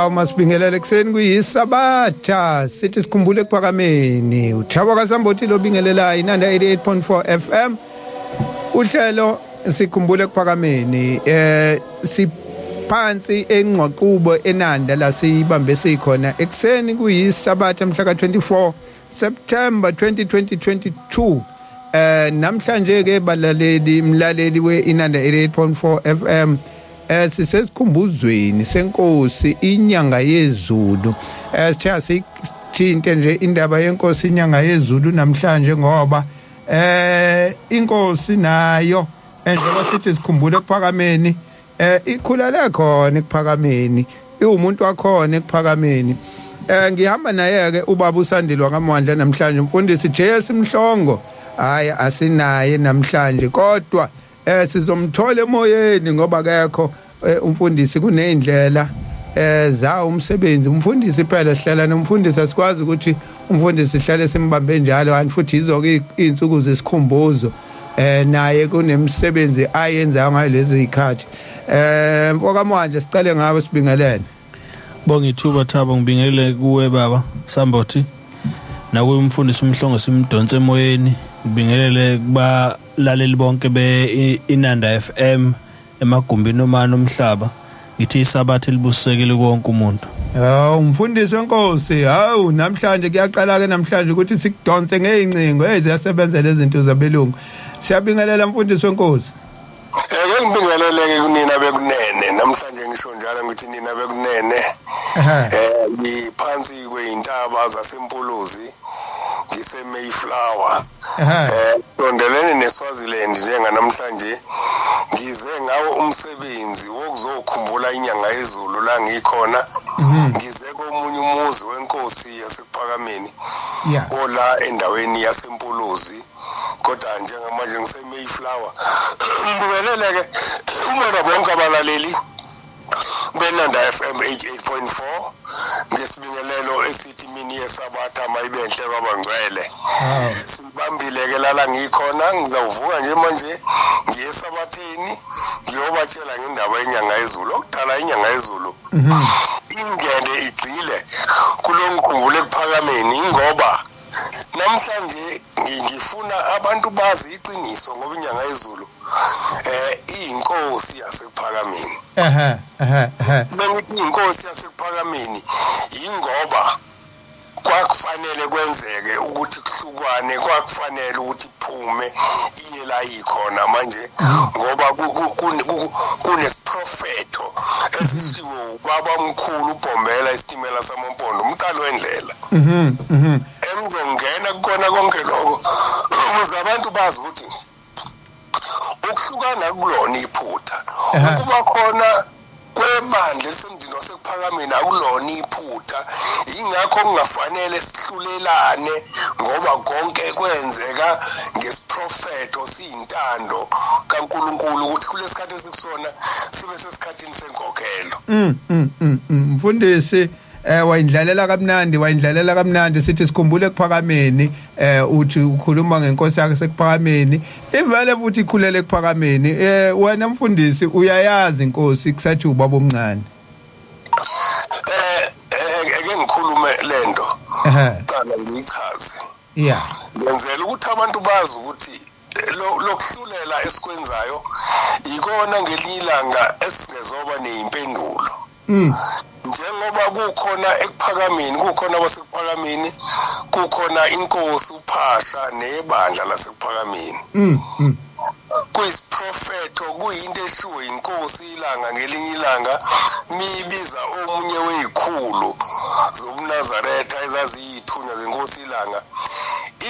Hawu, masibingelele kuseni kuyisabatha, sithi sikhumbule ekuphakameni. Uthabo kaSambothi lobingelelayo Inanda 88.4 FM. Uhlelo sikhumbule ekuphakameni. Siphansi engqoqubo eNanda la siyibambe sikhona ekuseni kuyisabatha mhla ka24 September 2022. Namhlanje ke balaleli, mlaleli weInanda 88.4 FM, sisesikhumbuzweni senkosi inyanga yezulu. Sithe sithinte nje indaba yenkosi inyanga yezulu namhlanje ngoba inkosi nayo, njengoba sithi sikhumbule ekuphakameni, ikhulele khona ekuphakameni, iwumuntu wakhona ekuphakameni. Ngihamba naye ke ubaba uSandile kaMwandla namhlanje, umfundisi JS Mhlongo hayi asinaye namhlanje, kodwa sizomthola emoyeni ngoba akekho umfundisi, kuneyindlela za umsebenzi umfundisi phela sihlala nomfundisi, asikwazi ukuthi umfundisi sihlale simbambe njalo, kanti futhi izoke izinsuku zesikhumbuzo, naye kunemsebenzi ayenzayo ngalezi zikhathi. Mfoka Mwanje, sicale ngawe, sibingelele. Bonga ithuba Thabo, ngibingelele kuwe baba Sambothi nakuye umfundisi uMhlongo simdonse emoyeni, ngibingelele kubalaleli bonke be Inanda FM emagumbini omane omhlaba, ngithi isabatha elibusisekile konke umuntu. Hawu mfundisi wenkosi, hawu namhlanje kuyaqala ke namhlanje ukuthi sikudonse ngeyincingo, hey ziyasebenza lezi zinto zabelungu. Siyabingelela mfundisi wenkosi. Eke ngibingeleleke kunina bekunene namhlanje, ngisho njalo ngithi nina bekunene. Ngiphansi kweyintaba zaseMpuluzi, ngise Mayflower. Sondelene neSwaziland njenganamhlanje, ngize ngawo umsebenzi wokuzokhumbula inyanga yezulu la ngikhona. Ngize komunye umuzi wenkosi yasekuphakameni ola endaweni yaseMpuluzi, kodwa njengamanje ngise Mayflower. Ngibingelele ke umona bonke abalaleli benanda FM 88.4 ngesibingelelo esithi mini yesabatha mayibenhle kwabangcwele. Sibambile ke lala ngikhona, ngizawuvuka nje manje ngiye esabatheni ngiyobatshela ngendaba yenyanga yezulu. Okudala inyanga yezulu ingene igxile kulongikhumbule ekuphakameni, ingoba namhlanje ngifuna abantu bazi iqiniso ngoba inyanga yezulu iyinkosi yasekuphakameni. Ehe ehe ehe Bengithi inkosi yasekuphakameni ingoba kwakufanele kwenzeke ukuthi kuhlukwane, kwakufanele ukuthi iphume iye la ikhona manje, ngoba kunesiprofetho esishiwo ubaba omkhulu uBhombela isitimela samampondo, umqalo wendlela. mhm mhm Engizongena kukona konke lokho ukuze abantu bazi ukuthi ukuhlukana kulona iphutha, ukuba khona kwebandla elisemzini wasekuphakameni akulona iphutha, ingakho kungafanele sihlulelane ngoba konke kwenzeka ngesiprofetho, siyintando kaNkuluNkulu ukuthi kulesikhathi esikusona sibe sesikhathini senkokhelo. Mfundisi, wayindlalela kamnandi, wayindlalela kamnandi. Sithi sikhumbule ekuphakameni, uthi ukhuluma ngenkosi yakhe sekuphakameni, ivele futhi ikhulele ekuphakameni. Wena mfundisi uyayazi inkosi kusathi ubaba omncane? Eke ngikhulume lento qala ngiyichaze. Ngenzela ukuthi abantu bazi ukuthi lokuhlulela esikwenzayo ikona ngelinye ilanga esingezoba neyimpendulo. Njengoba kukhona ekuphakameni, kukhona abasekuphakameni, kukhona inkosi uPhasha nebandla lasekuphakameni. Kuyisiprofetho, kuyinto eshiwo inkosi ilanga ngelinye ilanga mibiza omunye weyikhulu zobuNazaretha ezaziyithunywa zenkosi ilanga,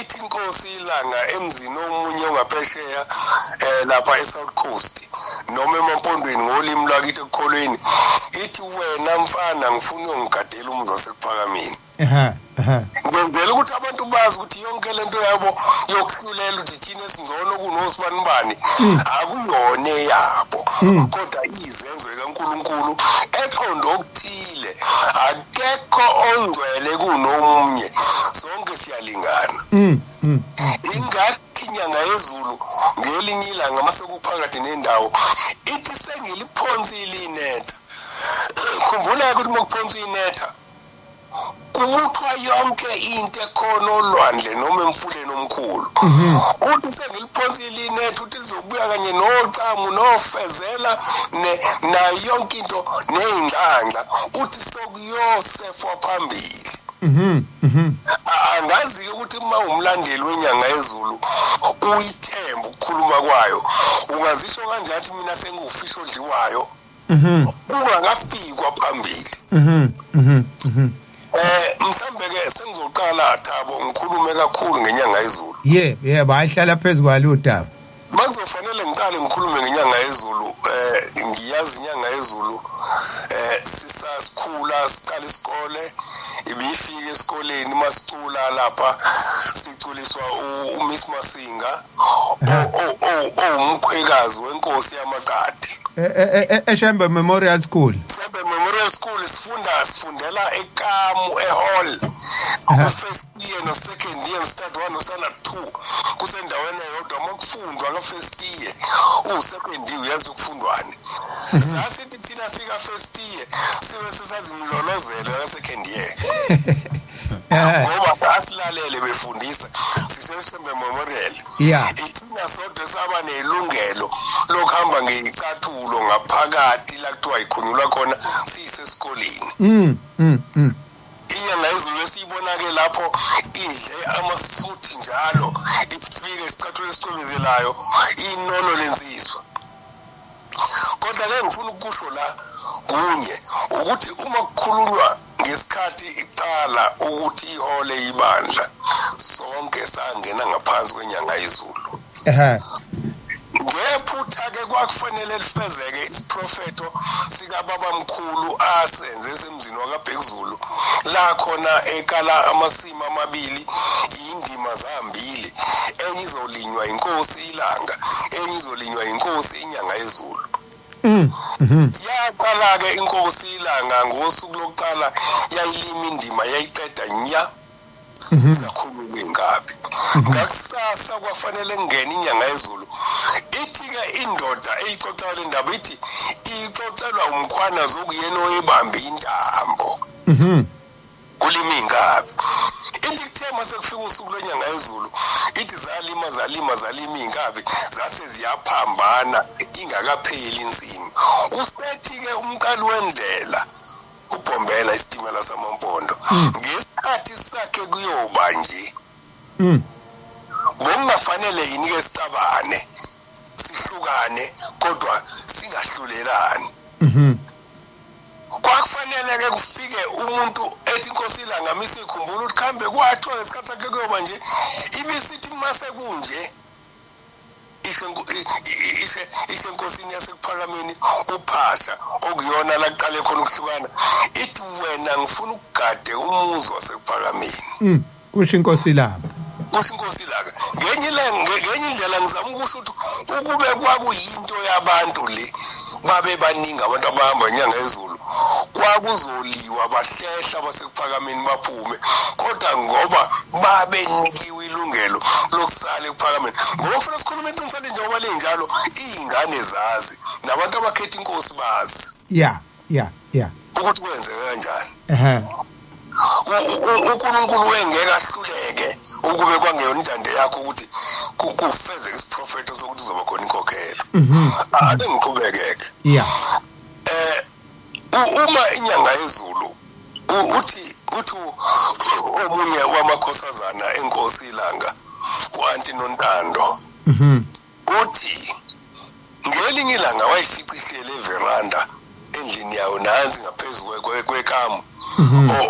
ithi inkosi ilanga emzini omunye ongaphesheya lapha eSouth Coast noma emampondweni ngolimi lwakithi ekukholweni, ithi wena mfana ngifuna uyongigadela umuzi wasekuphakameni. Ehe ehe Ngenzela ukuthi abantu bazi ukuthi yonke lento yabo yokuhlulela ukuthi thina esingcono kunosibanibani akuyona eyabo, kodwa izenzo kaNkuluNkulu eqonde okuthile. Akekho ongcwele kunomunye, sonke siyalingana. Ingakho inyanga yezulu ngelinye ilanga mase kuphakathi nendawo ithi sengiliphonsile inetha. Khumbula ukuthi mokuphonswa inetha kubuthwa yonke into ekhona olwandle noma emfuleni omkhulu. Uthi sengiliphonsile inetha, uthi lizobuya kanye noxamu nofezela nayo yonke into ney'nhlanhla, uthi sokuyosefwa phambili. Angazi-ke ukuthi uma umlandeli wenyanga yezulu uyithemba ukukhuluma kwayo, ungazisho kanjani ukuthi mina sengiwufishi odliwayo ungakafikwa phambili. Mhlambe ke sengizoqala Thabo ngikhulume kakhulu ngenyanga yezulu. Yebo, yebo, ayihlala phezu kwalo udaba. Bazofanele ngiqale ngikhulume ngenyanga yezulu. Ngiyazi inyanga yezulu, sisasikhula siqala isikole, ibifika esikoleni masicula lapha siculiswa uMiss Masinga owumkhwekazi wenkosi yamaqadi. eShembe Memorial School. Shembe Memorial School, sifundela ekamu ehall. Ku-first year no second year, start 1 no standard 2, kusendaweni eyodwa. Makufundwa ka first year, u second year uyazi ukufundwani. Sasithi thina sika first year sibe sisazimlolozelo ya second year, ngoba asilalele befundisa siseshembe Memorial. Ithina sodwa saba nelungelo lokuhamba ngeyicathulo ngaphakathi la kuthiwa ikhunyulwa khona siyisesikoleni. Inyanga yezulu esiyibona ke lapho idle amasuthi njalo, ifike isicathulo esicwebezelayo, inono lensizwa. Kodwa ke ngifuna ukusho la kunye ukuthi uma kukhulunywa ngesikhathi iqala ukuthi ihole ibandla, sonke sangena ngaphansi kwenyanga yezulu. Ngephutha ke kwakufanele lifezeke isiprofetho sikababa mkhulu asenze esemzini wakaBhekuzulu, la khona ekala amasimi amabili, indima zambili, enye izolinywa inkosi ilanga, enye izolinywa inkosi inyanga yezulu. Yaqala ke inkosi ilanga ngosuku lokuqala, yayilima indima yayiqeda nya, sakhuluma ingabi. Ngakusasa kwafanele ngene inyanga yezulu. Ithi ke indoda eyixoxa le ndaba, ithi ixoxelwa umkhwana zokuyena oyebamba intambo kulima ingabi. Ithi kuthe mase kufika usuku lwenyanga yezulu, ithi zalima zalima zalima ingabi, zase ziyaphambana ingakapheli insimi. Usethi ke umqali wendlela ubhombela isitimela samampondo ngesikhathi sakhe kuyoba nje. Ngokungafanele yini ke sicabane sihlukane kodwa singahlulelani? Kwakufanele ke kufike umuntu ethi inkosi ilanga misikhumbula ukuthi khambe kwathiwa ngesikhathi sakhe kuyoba nje, ibisithi mase kunje isho enkosini yasekuphakameni uphahla okuyona la kuqale khona ukuhlukana, ithi wena ngifuna ukugade umuzi wasekuphakameni. Kusho inkosi ilanga. Kusho inkosi ilanga. Ngenye indlela ngizama ukusho ukuthi ukube kwakuyinto yabantu le, babe baningi abantu abahamba inyanga yezulu, kwakuzoliwa bahlehla basekuphakameni baphume, kodwa ngoba babenikiwe ilungelo lokusala ekuphakameni, ngoba kufanele sikhulume iqiniso njengoba linjalo, iy'ngane zazi nabantu abakhetha inkosi bazi ya ya ya ukuthi kwenzeke kanjani. uNkulunkulu wengeke ahluleke ukube kwangeyona intando yakho ukuthi kufezeke isiprofetho sokuthi kuzoba khona inkokhelo. Ake ngiqhubekeke. Uma inyanga yezulu uthi omunye wamakhosazana enkosi ilanga, uAnti Nontando, uthi ngelinye ilanga wayifica ihleli everanda endlini yayo nansi ngaphezulu kwekamu,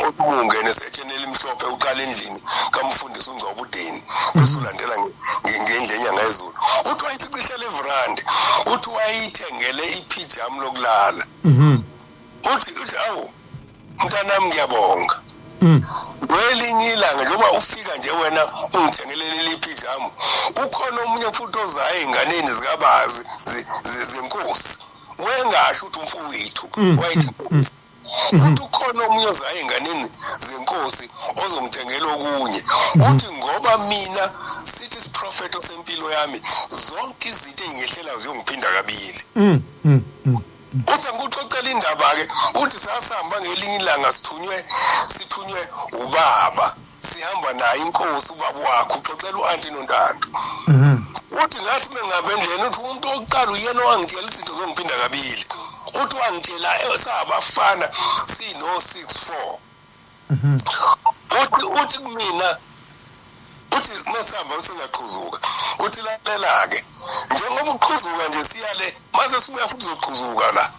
othi ungene esetsheni elimhlophe uqala endlini kamfundisi uNgcobudeni, bese ulandela ngendlu enyanga yezulu. Uthi wayifica ihleli everanda, uthi wayithengele ipijama lokulala. Uthi awu mntanami, ngiyabonga. Kwelinye ilanga njengoba ufika nje wena ungithengele leli pijama, ukhona omunye futhi ozayo ey'nganeni zikabazi zenkosi, wengasho ukuthi umfowethu, wayethi inkosi, uthi ukhona omunye ozayo ey'nganeni zenkosi ozongithengela okunye. Uthi ngoba mina sithi isiprofetho sempilo yami, zonke izinto ey'ngehlelayo ziyongiphinda kabili. Uthi angikuxoxela indaba ke, uthi sasihamba ngelinye ilanga sithunywe ubaba, sihamba naye inkosi ubaba wakhe, uxoxela u-anti Nontando. Uthi ngathi mengabe endleleni, uthi umuntu wokuqala uyena owangitshela izinto zongiphinda kabili. Uthi wangitshela sabafana sino 64. Uthi kumina, uthi masihamba singaqhuzuka, uthi lalela ke, njengoba uqhuzuka nje siyale, mase sibuya futhi uzoqhuzuka la.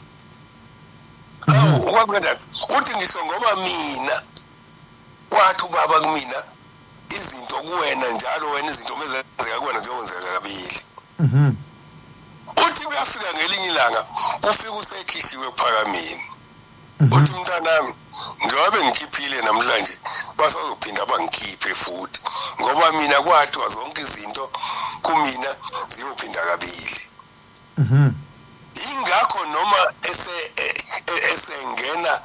Awu, ukwazi kanjani? Uthi ngisho ngoba mina wathi ubaba kumina izinto kuwena njalo, wena izinto mezenzeka kuwena ziyokwenzeka kabili. Uthi kuyafika ngelinye ilanga ufika usekhishiwe ekuphakameni. Uthi mntanami, njengoba bengikhiphile namhlanje basazophinda bangikhiphe futhi, ngoba mina kwathiwa zonke izinto kumina ziyophinda kabili. Ingakho noma esengena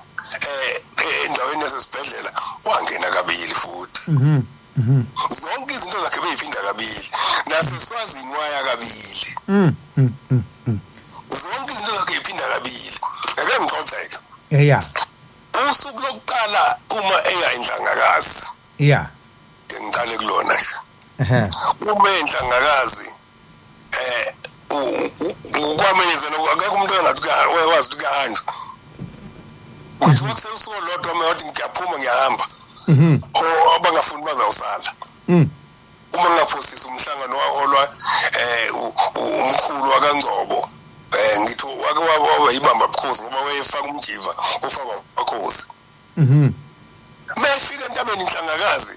endaweni yasesibhedlela wangena kabili futhi. Zonke izinto zakhe beyiphinda kabili, naseSwazini waya kabili. Zonke izinto zakhe iphinda kabili. Ake ngixoxeke. Usuku lokuqala uma eya eNhlangakazi. Ngiqale kulona nje. Uma eNhlangakazi ukwamenyezela akekho umuntu engathi wazi ukuthi kuyahanjwa. Uthi wakusesuku lodwa uma wathi ngiyaphuma ngiyahamba. Abangafuni bazawusala. Uma ngingaphosisi umhlangano waholwa umkhulu wakaNgcobo, ngithi wake waba yibamba bukhosi ngoba wayefaka umjiva ufaka amakhosi. Mefika entabeni Inhlangakazi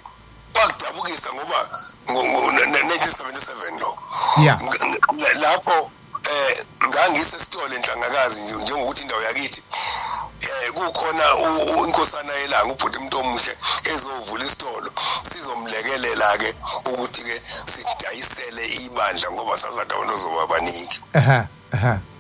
kwakudabukisa ngoba ngo-1977 lo. Lapho ngangisesitolo eNhlangakazi njengokuthi indawo yakithi kukhona inkosana yelanga ubhuti Mntomuhle ezovula isitolo, sizomlekelela ke ukuthi ke sidayisele ibandla ngoba sazathi abantu ozoba baningi.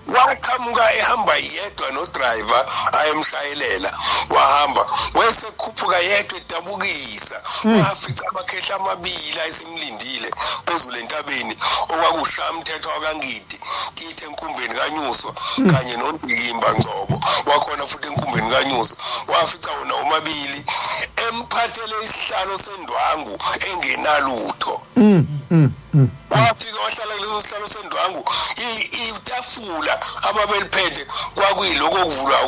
Waqhamuka ehamba yedwa no driver ayemshayelela, wahamba wesekhuphuka yedwa edabukisa, wafica abakhehla amabili ayesemlindile phezulu entabeni, okwakushaya umthetho wakaNgidi kithi enkumbeni kaNyuso kanye noNdikimba Ngcobo wakhona futhi enkumbeni kaNyuso. Wafica wona omabili emphathele isihlalo sendwangu engenalutho. Wafika wahlala kuleso sihlalo sendwangu, itafula ababeliphethe kwakuyiloko okuvulwa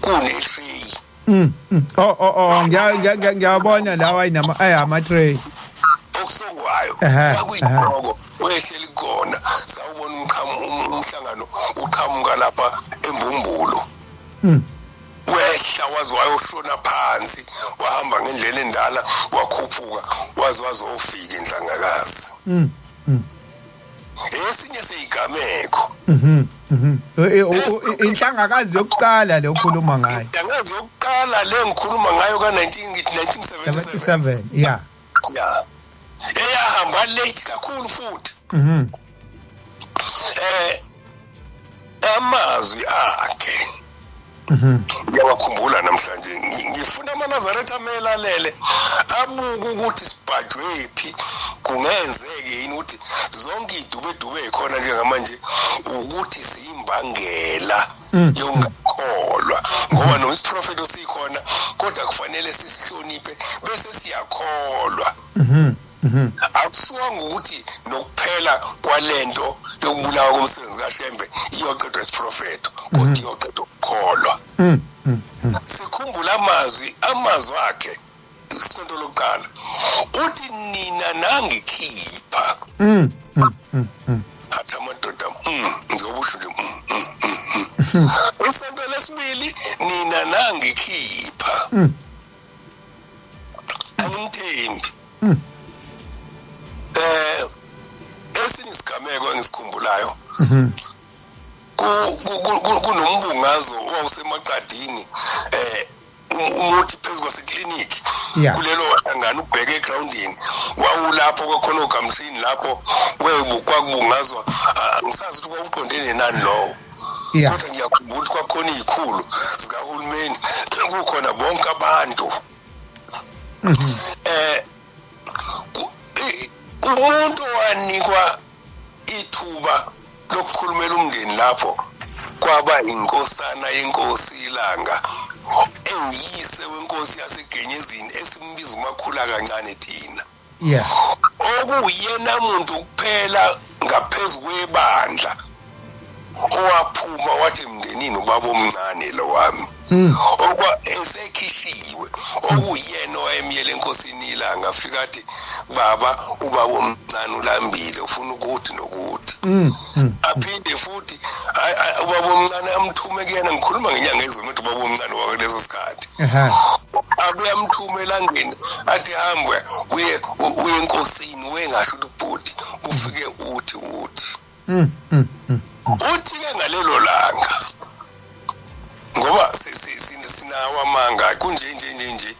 kune-tray. Oh, ngiyabona lawa ayinama ama-tray okusongwayo, kwakuyiloko wehleli khona. Sawubona umhlangano uqhamuka lapha eMbumbulo. Wehla waze wayoshona phansi, wahamba ngendlela endala wakhuphuka waze wazofika eNhlangakazi. Esinye seyigameko. Inhlangakazi yokuqala le okhuluma ngayo. Inhlangakazi yokuqala le ngikhuluma ngayo ka-1977. 77, yeah. Yeah. Eyahamba late kakhulu futhi. Amazwi akhe ngiyawakhumbula namhlanje. Ngifuna amaNazaretha amelalele abuke ukuthi sibhajwe phi, kungenzeke yini ukuthi zonke idubedube ekhona njengamanje ukuthi siyimbangela yokungakholwa, ngoba noma isiprofeto sikhona kodwa kufanele sisihloniphe bese siyakholwa. Akusuwanga ukuthi nokuphela kwalento yokubulawa komsebenzi kaShembe iyoqedwa isiprofeto, kodwa iyoqedwa ukukholwa. Sikhumbula amazwi akhe isonto lokuqala, uthi nina nangikhipha. Athi amadoda njengoba usho nje. Isonto lesibili nina nangikhipha. Angimthembi. Esinye isigameko engisikhumbulayo, kunombungazo owawusemaqadini, umuthi phezu kwasekliniki kulelo hlangano ubheke egroundini, wawulapho kwakhona ogamshini lapho kwakubungazwa, angisazi ukuthi kwakuqondene nani lowo, kodwa ngiyakhumbula ukuthi kwakhona iy'khulu zikahulumeni, kukhona bonke abantu. Umuntu owanikwa ithuba lokukhulumela umndeni lapho Kwaba inkosana yenkosi iLanga, ewuyise wenkosi yaseGenyezini esimbiza uMakhula kancane thina. Okuyena muntu kuphela ngaphezu kwebandla owaphuma wathi emndenini ubaba omncane lo wami, okwa esekhishiwe, okuyena owayemyele enkosini iLanga, afika athi baba, ubaba omncane ulambile, ufuna ukuthi nokuthi. Aphinde futhi ubaba omncane amthume kuyena. Ngikhuluma ngenyanga ezulu, ukuthi ubaba omncane wakuleso sikhathi abuye amthume elangeni, athi hambe uye uye enkosini, wengasho ukuthi ubhuti ufike uthi uthi ke ngalelo langa, ngoba sinawo amanga kunje nje nje nje,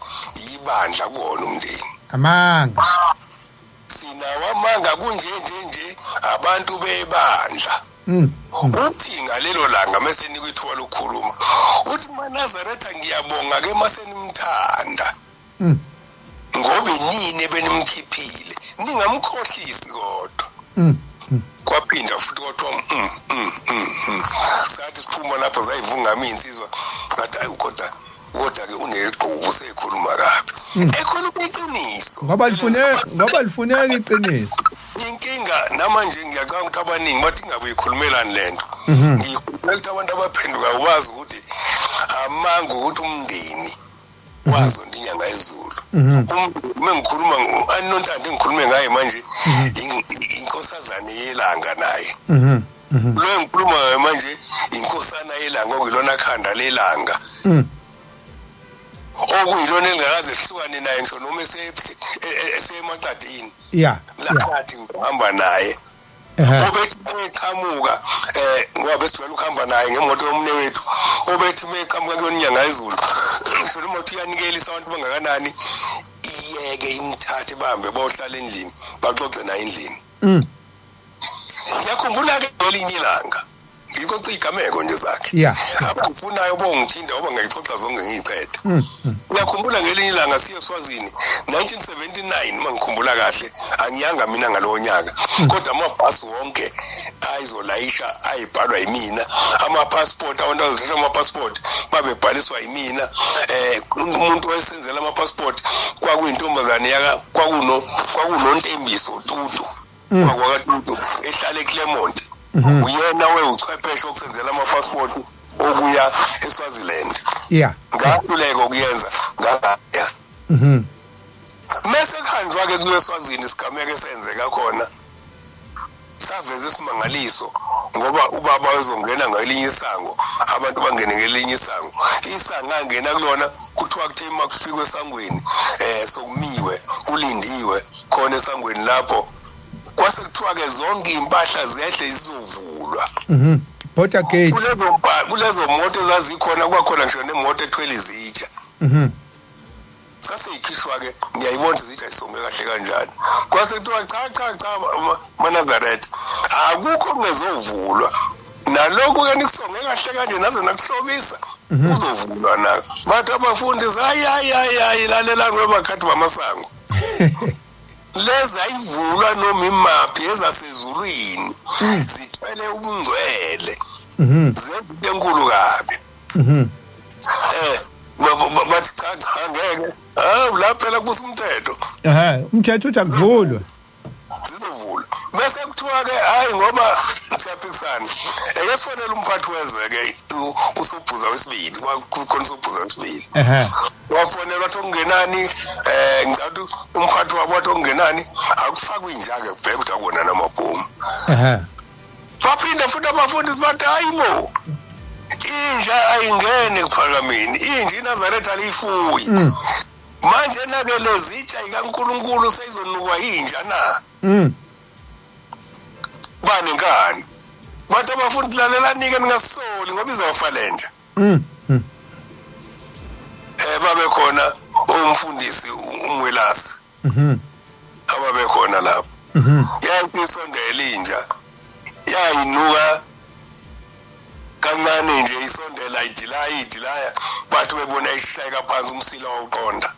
ibandla kuwona umndeni. Amanga. Sinawo amanga kunje nje nje, abantu bebandla. Uthi ngalelo langa mase nikwa ithuba lokukhuluma, uthi maNazaretha, ngiyabonga ke mase nimthanda, ngoba nini ebenimkhiphile, ningamkhohlisi kodwa. Kwaphinda futhi kwathiwa Sathi siphuma lapho, zayivungama iy'nsizwa, ngathi ayi, kodwa ke unegqubu, sekhuluma kabi, ekhuluma iqiniso. Ngoba lifuneka iqiniso. Inkinga namanje, ngiyacabanga ukuthi abaningi bathi ingabe uyikhulumelani lento. Ngiyikhulumela ukuthi abantu abaphenduka wazi ukuthi amanga, ukuthi umndeni wazonda inyanga yezulu. Uma ngikhuluma anontando engikhulume ngaye manje, inkosazane yelanga naye lo engikhuluma ngaye manje, inkosana yelanga, okuyilona khanda lelanga, okuyilona elingakaze sihlukane naye ngisho noma esemaqadini. Lakathi ngihamba naye, obethi beqhamuka, ngoba besijwayele ukuhamba naye ngemoto yomne wethu, obethi beqhamuka kuyona inyanga yezulu, ngisho noma uthi uyanikelisa abantu bangakanani, iyeke imthathe, bahambe bohlala endlini, baxoxe naye endlini. Ngiyakhumbula-ke ngelinye ilanga ngixoxa iy'gameko nje zakhe. Abangifunayo bongithinta, ngoba ngiyayixoxa zonke ngiyiqede. Ngiyakhumbula ngelinye ilanga siye eSwazini 1979, uma ngikhumbula kahle, angiyanga mina ngalowo nyaka, kodwa amabhasi wonke ayizolayisha ayibhalwa yimina, ama-passport, abantu abazothatha ama-passport babebhaliswa yimina. Umuntu wayesenzela ama-passport kwakuyintombazane yaka kwakunoNtembiso Tutu wakwaTutu, ehlala eClermont. Uyena wewuchwepheshe okusenzela ama-passport okuya eSwaziland. Ngahluleka ukuyenza, ngaya. Mase kuhanjwa ke kuyo eSwazini, isigameko esenzeka khona saveza isimangaliso, ngoba ubaba wezongena ngelinye isango, abantu bangene ngelinye isango. Isango angena kulona, kuthiwa kuthe uma kufikwe esangweni, sokumiwe kulindiwe khona esangweni lapho, kwase kuthiwa ke zonke impahla zehle, zizovulwa. Border gate. Kulezo moto ezazikhona, kwakhona ngisho nemoto ethwele izitsha. Sasiyikhishwa ke, ngiyayibona izitsha isonge kahle kanjani. Kwase kuthiwa cha cha cha, maNazaretha, akukho kungezovulwa, nalokhu ke nikusonge kahle kanje naze nakuhlobisa, kuzovulwa nako. Bathi abafundisi, hayi hayi hayi hayi, lalelani webakhathi bamasango, lezi ayivulwa noma imaphi, ezasezulwini zithwele ubungcwele, zenza into enkulu kabi. Bathi cha cha, ngeke, hawu, la phela kubusa umthetho. Umthetho uthi akuvulwe. Zizovulwa. Bese kuthiwa ke hayi, ngoba siyaphikisana, eke sifonele umphathi wezwe ke, uSobhuza wesibili, kwakukhona uSobhuza wesibili. Wafonelwa, wathi okungenani, ngicela ukuthi umphathi wabo wathi okungenani akufakwe inja ke, kubheke ukuthi akubona namabhomu. Baphinde futhi abafundisi bathi hayi bo, inja ayingene kuphakameni, inja iNazaretha aliyifuyi. Manje nake lezitsha ikaNkulunkulu seyizonukwa inja na? Banenkani, bathi abafundi, lalelani-ke, ningasoli ngoba izofa le nja. Babe khona umfundisi uMwelasi, ababe khona lapho. Yathi isondela inja, yayinuka kancane nje, isondela, idilaya idilaya, bathi bebona ishayeka phansi, umsila wawuqonda.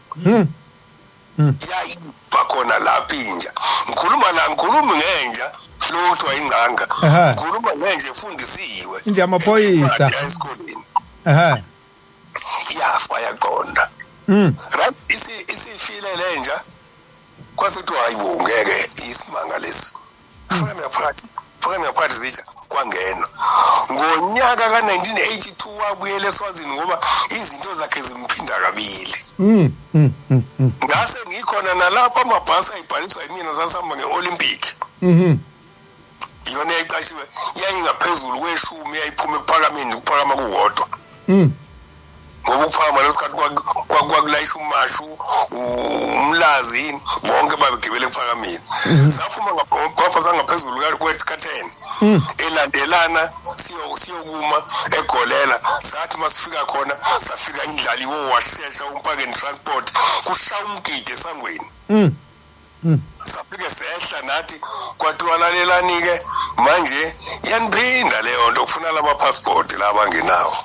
Yayiba khona lapho inja. Ngikhuluma la, ngikhulumi ngenja. Lo kuthiwa ingcanga. Ehhe. Ngikhuluma ngenje efundisiwe. Inja yamaphoyisa. Ya esikoleni. Ehhe. Yafa yaqonda. Right, isifile lenja. Kwase kuthiwa hayibo, ngeke, isimanga lesi. Faka ngaphakathi, faka ngaphakathi zitsha, kwangena. Ngonyaka ka-1982 wabuyela eSwazini ngoba izinto zakhe zimphinda kabili. Ngase ngikhona nalapho amabhasi ayibhaliswa yimina, sasihamba nge-Olympic. Iyona yayiqashiwe, yayingaphezulu kweshumi, yayiphuma ekuphakameni, ukuphakama kukodwa. Ngoba ukuphakama leso sikhathi kwakulayisha umashu, umlazi, yini, bonke babegibele ekuphakameni. Saphuma ngapha sangaphezulu ka-10 elandelana siyokuma egolela. Sathi masifika khona safika indlaliwe, washesha umpakeni transport, kushaya umgidi esangweni. Safike sehla nathi, kwathiwa lalelani-ke manje, yaniphinda leyo nto, kufuna lama-passport la abangenawo.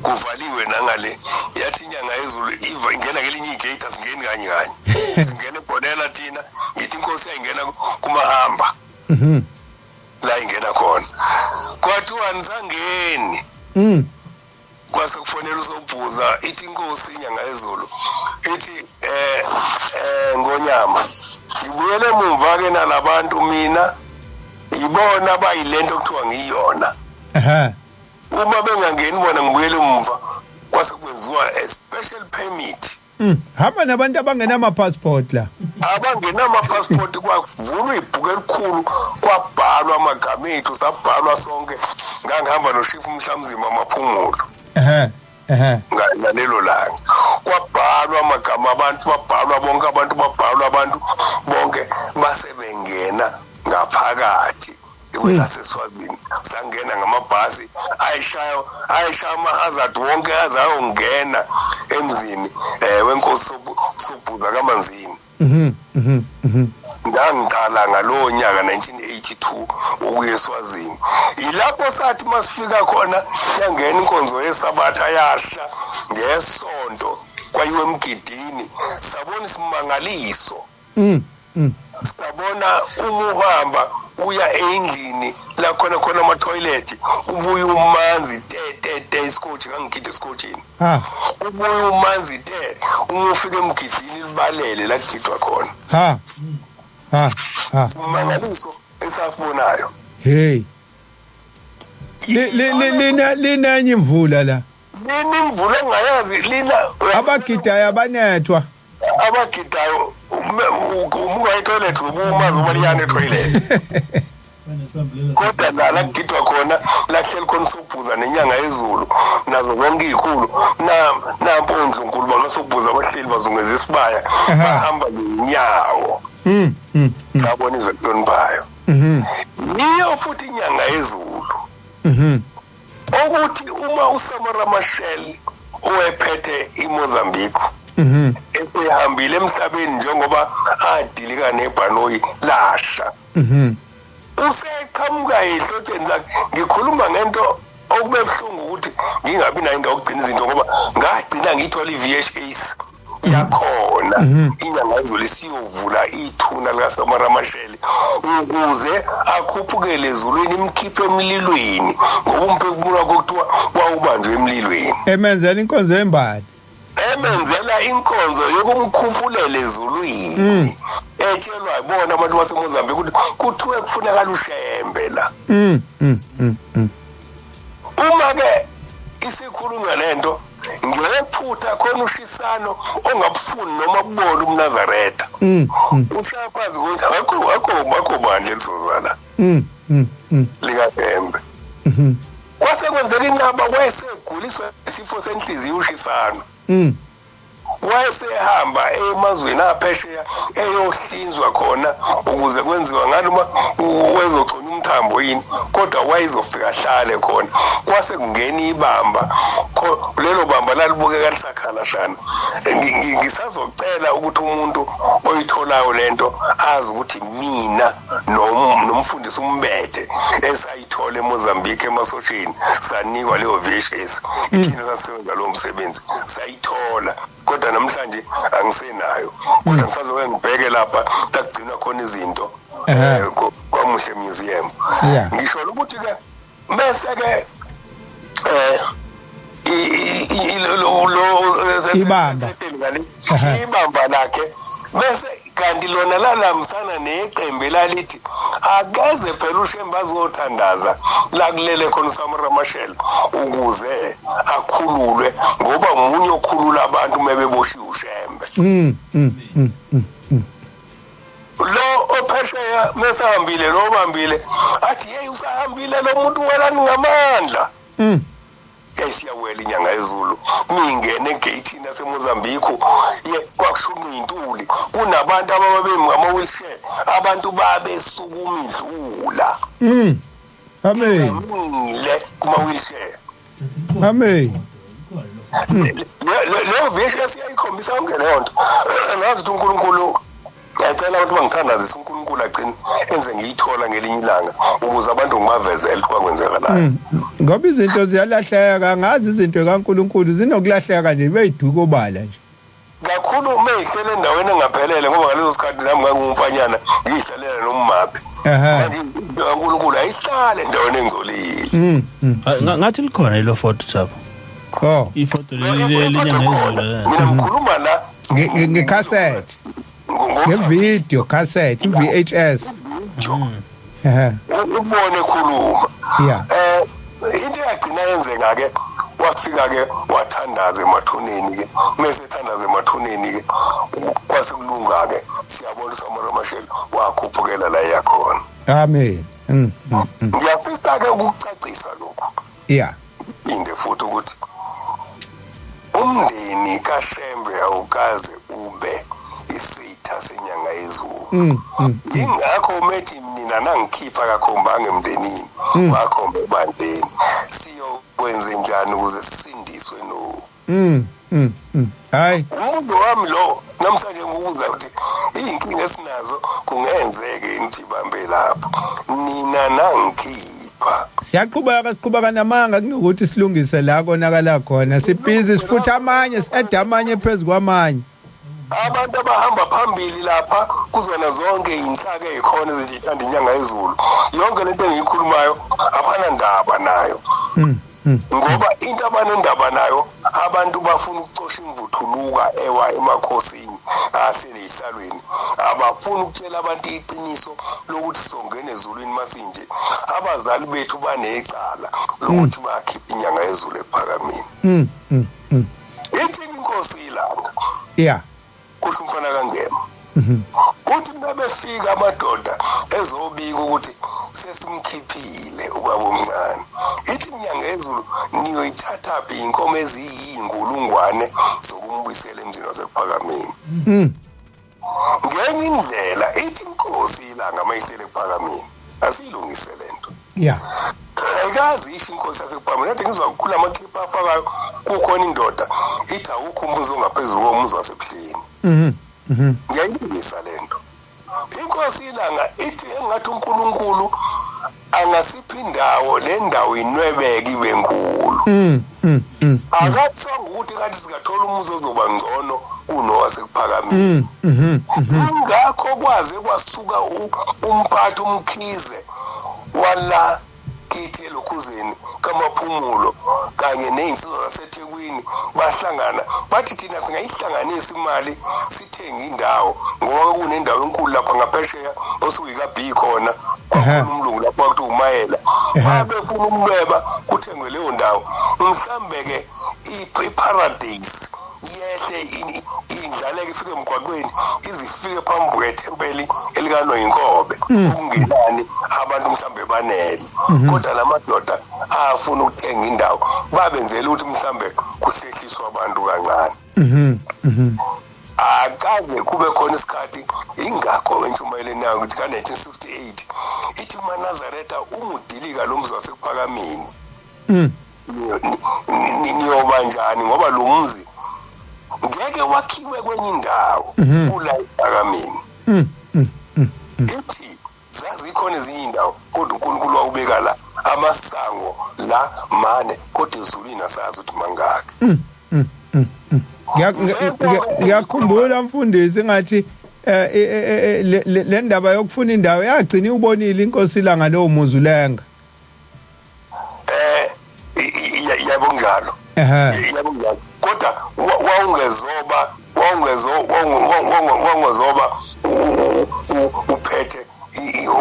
Kuvaliwe nangale. Yathi inyanga yezulu iva ingena ngelinye igate, asingeni kanye kanye, singena ebhonela thina. Ngithi inkosi yayingena kumahamba la ingena khona, kwathiwa nisangeni. Kwase kufonela uSobhuza, ithi inkosi inyanga yezulu ithi ngonyama, ngibuyele emumva ke nalabantu, mina yibona abayilento kuthiwa ngiyona. Uma bengangeni bona, ngibuyele emumva. Kwase kwenziwa a special permit. Hamba nabantu abangenama-passport la. Abangenama-passport. Kwavulwa ibhuku elikhulu, kwabhalwa amagama ethu, sabhalwa sonke. Ngangihamba noshifu uMhlamzima Maphumulo. Ehhe. Ehhe. Ngalelo langa kwabhalwa amagama abantu, babhalwa bonke abantu, babhalwa abantu bonke, base bengena ngaphakathi kwelaseswazini. Sangena ngamabhasi ayishaya, ayishaya ama-hazard wonke, aze ayongena emzini wenkosi Sobhuza kaManzini. Mhm. Mhm. Mhm. Ngangiqala ngalowo nyaka 1982 ukuya eSwazini. Yilapho sathi masifika khona yangena inkonzo yesabatha, yahla ngesonto, kwayiwe emgidini, sabona isimangaliso. Sabona uma uhamba uya endlini la khona khona ama-toilet, ubuye umanzi te te te, isikotshi, ngangigida esikotshini. Ubuye umanzi te uma ufika emgidini, libalele la kugidwa khona. Ha. Ha. Ha. Simangaliso esasibonayo. Hey. Li li li lina linanye imvula la. Lina imvula engayazi lina. Abagidayo abanethwa. Abagidayo, uma ungayi etoilet ubumazi uba liyana etoilet, kodwa la kugidwa khona, la kuhleli khona uSobhuza nenyanga yezulu nazo zonke iy'khulu nampo ondlunkulu bakaSobhuza abahleli bazungeza isibaya, bahamba ngenyawo. Sabona izwe elihloniphayo. Niyo futhi inyanga yezulu okuthi uma uSamora Machel owephethe iMozambique esehambile emhlabeni, njengoba adilika nebhanoyi lasha, useqhamuka ehlotsheni zakhe. Ngikhuluma ngento okube buhlungu ukuthi ngingabi nayo indawo yokugcina izinto, ngoba ngagcina ngiyithola i-VHS yakhona, inyanga yezulu isiyovula ithuna likaSamora Machel ukuze akhuphukele ezulwini, imkhiphe emlilweni, ngoba umphefumulo wakhe kuthiwa wawubanjwe emlilweni. Emenzela inkonzo embali. Emenzela inkonzo yokumkhuphulela ezulwini, etshelwa ibona abantu baseMozambique ukuthi kuthiwe kufunakala uShembe la. Uma ke isikhulunywa lento ngephutha khona ushisano ongabufuni noma kubona umNazaretha, ushaya phansi ukuthi akho akho akho bandla elizozala likaShembe. Kwase kwenzeka inqaba, wayeseguliswa isifo senhliziyo ushisano. Wayesehamba emazweni aphesheya eyohlinzwa khona ukuze kwenziwa nganoma wezoxhonya umthambo yini, kodwa wayezofika ahlale khona. Kwase kungena ibamba, lelo bamba lalibukeka lisakhala shana. Ngisazocela ukuthi umuntu oyitholayo lento azi ukuthi mina nomfundisi umbethe esayithola eMozambique emasosheni, sanikwa leyo VHS, ithina sasebenza lowo msebenzi, sayithola. Kodwa namhlanje angisenayo, kodwa ngisazoke ngibheke lapha la kugcinwa khona izinto kwaMuhle Museum. Ngisho ukuthi ke bese ke ibamba ibamba lakhe, bese kanti lona lalambisana neqembu lalithi akeze phela uShembe azothandaza la kulele khona uSamora Machel ukuze akhululwe, ngoba umunye okhulula abantu mebeboshiwe uShembe. Lo ophesheya mesahambile, lo bambile athi hey, usahambile lo muntu welani ngamandla. Yayisiyawela inyanga yezulu, mingene egeyithini yaseMozambique, ye kwakushunqa iy'ntuli, kunabantu ababemi ngama-wheelchair, abantu babesukuma idlula. Amen. Imile kuma-wheelchair. Amen. Leyo vision siyayikhombisa yonke leyo nto. Ngazi ukuthi uNkulunkulu, ngiyacela ukuthi bangithandazise uNkulunkulu agcine enze ngiyithola ngelinye ilanga, ukuze abantu ngibavezele ukuthi kwakwenzekalayo. Ngoba izinto ziyalahleka, ngazi izinto kaNkulunkulu zinokulahleka nje, beyiduka obala nje. Kakhulu uma ngihlele endaweni engaphelele, ngoba ngaleso sikhathi nami ngangumfanyana ngiyihlalela nomaphi. Manje into kaNkulunkulu ayihlale endaweni engcolile. Ngathi likhona ilo foto Thabo. Oh, ifoto leli lenyanga yezulu. Mina ngikhuluma la ngecassette. Ngevideo cassette, i-VHS. Ubone khuluma. Into eyagcina yenzeka ke, wafika ke wathandaza emathuneni ke, mase ethandaza emathuneni ke kwase kulunga ke, siyabona uSamora Machel wakhuphukela la yakhona. Amen. Ngiyafisa ke ukucacisa lokhu. Inde futhi ukuthi umndeni kaShembe awukaze ube isitha senyanga yezulu. Ingakho methi mina nangikhipha kakhombanga emndenini, wakhomba ebandleni. Siyokwenza njani ukuze sisindiswe no? Hayi, umbuzo wami lo namhlanje ngikubuza ukuthi iy'nkinga esinazo kungenzeke ukuthi ibambe lapho nina nangikhipha. Siyaqhubeka siqhubeka namanga kunokuthi silungise la konakala khona. Sibhizi sifutha amanye, si-eda amanye phezu kwamanye. Abantu abahamba phambili lapha kuzona zonke iy'nhlaka ey'khona ezithanda inyanga yezulu, yonke lento engiyikhulumayo abanandaba nayo. Ngoba into abanendaba nayo, abantu bafuna ukucosha imvuthuluka ewa emakhosini ahleli ey'hlalweni, abafuni ukutshela abantu iqiniso lokuthi songena ezulwini masinje. Abazali bethu banecala lokuthi bakhiphe inyanga yezulu ephakameni. Ithi inkosi ilanga. Kusho umfana kaNgema. Uthi mabefika amadoda ezobika ukuthi sesimkhiphile ubaba omncane, ithi inyanga yezulu niyoyithatha phi inkomo eziyinkulungwane zokumbuyisela emzini wasekuphakameni. Ngenye indlela ithi inkosi ilanga mayihlele ekuphakameni, asiyilungise lento. Ayikazi isho inkosi yasekuphakameni. Kade ngizwa kukhula amakhipha afakayo, kukhona indoda ithi awukho umuzi ongaphezulu komuzi wasebuhleni. Ngiyayilungisa lento. Inkosi ilanga ithi engathi uNkulunkulu angasiphi indawo, le ndawo inwebeke ibe nkulu. Akathonga ukuthi kathi singathola umuzi ozoba ngcono kunowasekuphakameni. Ingakho kwaze kwasuka umphathi uMkhize wala kithi elokhuzeni kaMaphumulo kanye nezinsizwa zaseThekwini, bahlangana bathi thina singayihlanganisa imali sithenge indawo, ngoba kunendawo enkulu lapha ngaphesheya osuyika B khona, kwakhona umlungu lapho kwakuthiwa uMayela. Babefuna ukunweba kuthengwe leyo ndawo, mhlambe ke iparadise yehle indlaleke ifike emgwaqweni, izifike phambi kwethempeli elikaNoyinkobe, okungenani abantu mhlambe banele. Kodwa lamadoda afuna ukuthenga indawo babenzela ukuthi mhlambe kuhlehliswa abantu kancane. Akaze kube khona isikhathi, ingakho entshumayeleni yayo ukuthi ka-1968 ithi maNazaretha umudilika lo mzi wasekuphakameni. Niyoba njani ngoba lo mzi ngeke wakhiwe kwenye indawo kula ephakameni. Ithi zazikhona ezinye indawo kodwa uNkulunkulu wawubeka la amasango la mane, kodwa ezulwini asazi ukuthi mangaki. Ngiyakhumbula mfundisi ngathi le ndaba yokufuna indawo yagcina ubonile inkosi ilanga lowo muzi ulenga. Yebo kunjalo. Yebo kunjalo. Kodwa wawungezoba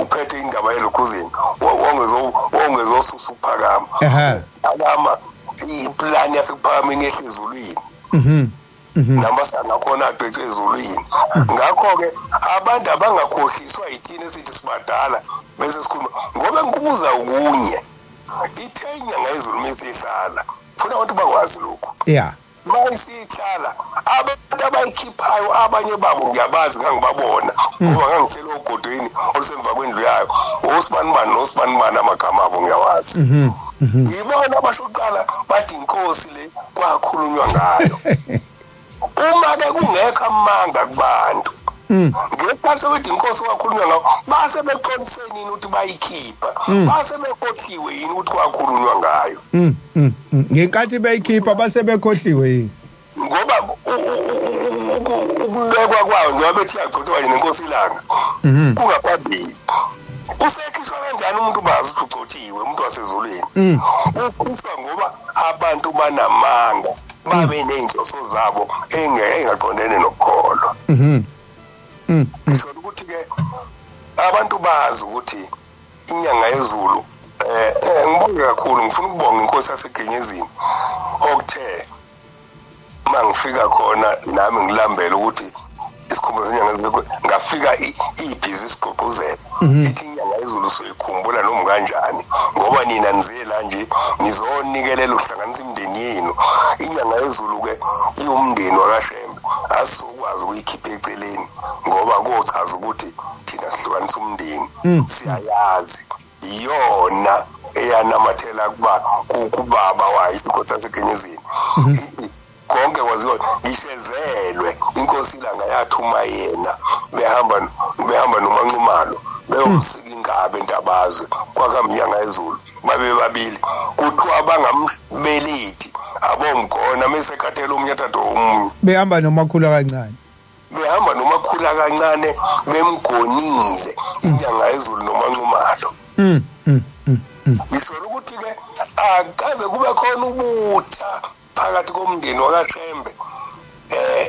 uphethe indaba yelokhuzini, wawungezosusa ukuphakama. Phakama iplani yasekuphakameni yehlezulwini. Namasanga khona adwetshwe ezulwini. Ngakho-ke abantu abangakhohliswa yithina esithi sibadala bese sikhuluma, ngoba ngikubuza okunye, ithe inyanga yezulu misihlala, funa abantu bakwazi lokhu. Yeah. Mayisihlala abantu abayikhiphayo abanye babo ngiyabazi, ngangibabona ngoba ngangitshela ogodweni olusemva kwendlu yayo, osibanibani nosibanibani amagama abo ngiyawazi. Ngibona abasho kuqala bathi inkosi le kwakhulunywa ngayo. Uma ke kungekho amanga kubantu, ngesikhathi sokuthi inkosi kwakhulunywa ngayo, base bexoliseni yini ukuthi bayikhipha, base bekhohliwe yini ukuthi kwakhulunywa ngayo. Ngenkathi beyikhipha base bekhohliwe yini? Ngoba ukubekwa kwayo njengoba bethi yagcotshwa kanye nenkosi ilanga kungaphambili. Usekhishwa kanjani umuntu bazi ukuthi ugcotshiwe, umuntu wasezulwini? Ukhishwa ngoba abantu banamanga, babe ney'nhloso zabo engaqondene nokukholwa. Ngisho ukuthi-ke abantu bazi ukuthi inyanga yezulu, ngibonge kakhulu, ngifuna ukubonga inkosi yaseGenyezini okuthe uma ngifika khona nami ngilambele ukuthi isikhumbuzo senyanga yezulu, ngafika ibhizi isigqugquzela, ithi inyanga yezulu soyikhumbula noma kanjani, ngoba nina nize la nje nizonikelela ukuhlanganisa imindeni yenu. Inyanga yezulu-ke iwumndeni wakaShembe, asizokwazi ukuyikhipha eceleni ngoba kochaza ukuthi thina sihlukanisa umndeni. Siyayazi iyona eyanamathela kuba kubaba wayo isikhosi saseGenyezini. Konke kwaziwa, ngishezelwe inkosi ilanga yathuma yena, behamba noManxumalo beyosika inkabi entabazwe kwakuhamba inyanga yezulu, babe babili. Kuthiwa bangambelethi abomgona mesekhathele omunye athathe omunye, behamba nomakhulu kancane, behamba nomakhulu kancane, bemgonile inyanga yezulu noManxumalo. Ngisho ukuthi-ke akaze kube khona ubutha phakathi komndeni wakaShembe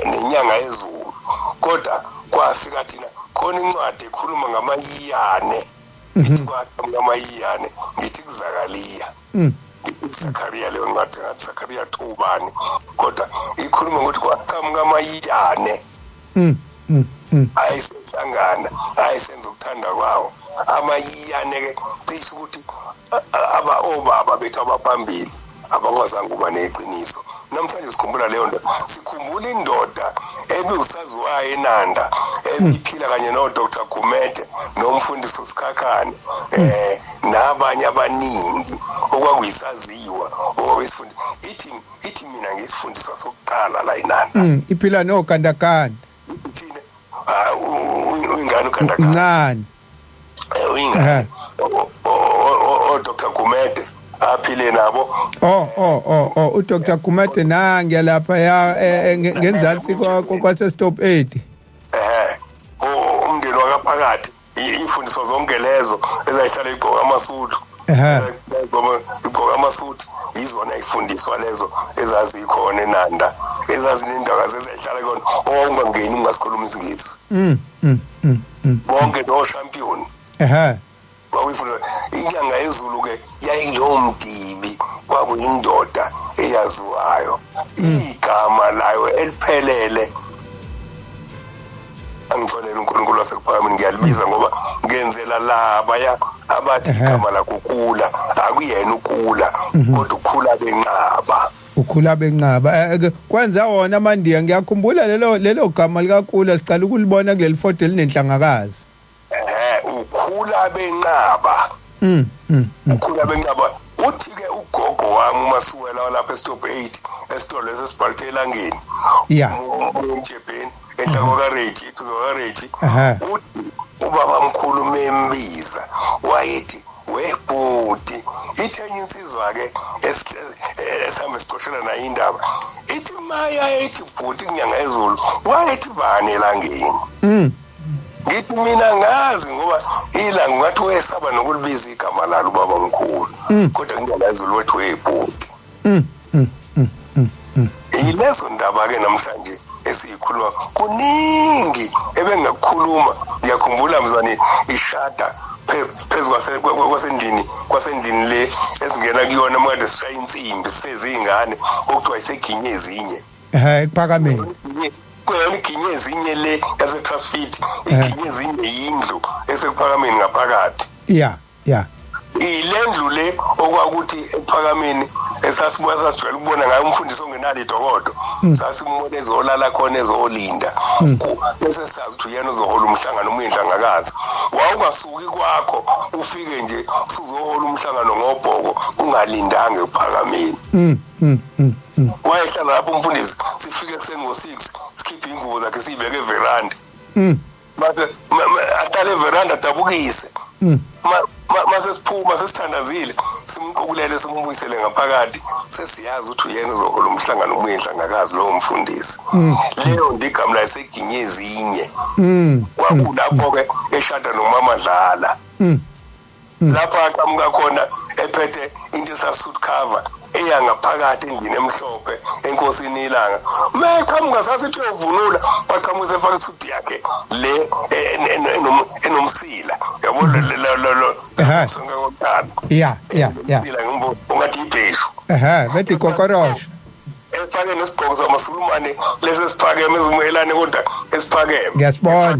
nenyanga yezulu, kodwa kwafika thina khona incwadi ekhuluma ngamayiyane, ithi kwaqhamuka amayiyane, ngithi kuZakariya, Zakaria leyo ncwadi, ngathi Zakaria 2 bani, kodwa ikhuluma ngokuthi kwaqhamuka amayiyane ayisehlangana, ayisenza ukuthanda kwawo. Amayiyane-ke cishe ukuthi aba obaba bethu abaphambili abakwazanga ukuba neqiniso. Namhlanje sikhumbula leyo nto, sikhumbula indoda ebiwusaziwayo eNanda, ebiphila kanye no-Dr Gumede nomfundisi uSikhakhane, nabanye abaningi, okwakuyisaziwa okwakuyisifundi. Ithi mina ngisifundiswa sokuqala la eNanda. Iphila nogandaganda. Thina uyingane ugandaganda. Ncane. Uyingane. O Dr Gumede aphile nabo. Oh, uDr Gumede nangiya lapha ya ngenzansi kwase stop 8. Umndeni wakaphakathi, ifundiso zonke lezo ezayihlala igqoka amasudu. Igqoka amasudu izona ifundiswa lezo ezazikhona eNanda, ezazinendakazi ezayihlala khona, owawungangeni ungasikhuluma isiNgisi. Bonke no champion. Kwakuyifunda inyanga yezulu ke yayilowo mdibi, kwakuyindoda eyaziwayo, igama layo eliphelele angitholele uNkulunkulu wasekuphakameni, ngiyalibiza ngoba ngenzela laba ya abathi igama lakho ukula, akuyena ukula, kodwa ukhula benqaba. Ukhula benqaba. Kwenza wona amandiya, ngiyakhumbula lelo gama likakula siqala ukulibona kuleli foto elinenhlangakazi. Ukhula benqaba. Ukhula benqaba. Uthi ke ugogo wami uMasuwela lapha estop 8 esitolo lesibhalthe elangeni. Umjebheni enhla kwaReji, eduze kwaReji. Uthi ubaba mkhulu membiza wayethi webhuti, ithenye insizwa ke esihambe sicoshela nayo indaba. Ithi maya ethi bhuti kunyanga ezulu wayethi bani elangeni? Ngithi mina ngazi ngoba ilanga ngathi wesaba nokulibiza igama lalo baba mkhulu, kodwa kunyanga ezulu wethu webhuti. Yilezo ndaba ke namhlanje esiyikhuluma, kuningi ebengakukhuluma. Ngiyakhumbula mzwane ishada phezu kwasendlini le esingena kuyona manje sishaya insimbi sezingane okuthiwa iseginye ezinye ekuphakameni kuyona iginye ezinye le yase Trustfit, iginye ezinye indlu esekuphakameni ngaphakathi. Yeah yeah Ilendlu le okwakuthi ekuphakameni esasibuya sasijwayele ukubona ngayo umfundisi ongenalo idokodo, sasimbona ezolala khona ezolinda, bese sazi ukuthi uyena uzohola umhlangano umuyinhlangakazi. Wawungasuki kwakho ufike nje usuzohola umhlangano ngobhoko ungalindanga ekuphakameni. Wayehlala lapho umfundisi, sifike ekuseni ngo-6 sikhiphe ingubo zakhe siyibeke everanda, mase ahlale everanda adabukise. Mase siphuma sesithandazile simqukulele simbuyisele ngaphakathi, sesiyazi ukuthi uyena uzohola umhlangano umuyinhlangakazi lowo mfundisi. Leyo ndigama la seginye ezinye. Kwakulapho ke eshada nomama Dlala. Lapho aqhamuka khona ephethe into esasuit cover eya ngaphakathi endlini emhlophe enkosini ilanga. Meqhamuka sasithi uyovunula, baqhamuka sefaka isuit yakhe le enomsila. Yabo lo sonke kokuqala. Yeah yeah yeah. Ungathi ibheshu. Bethi kokorosho. Efake nesigqoko samasulumane lesi esiphakeme ezimuhelane kodwa esiphakeme. Ngiyasibona.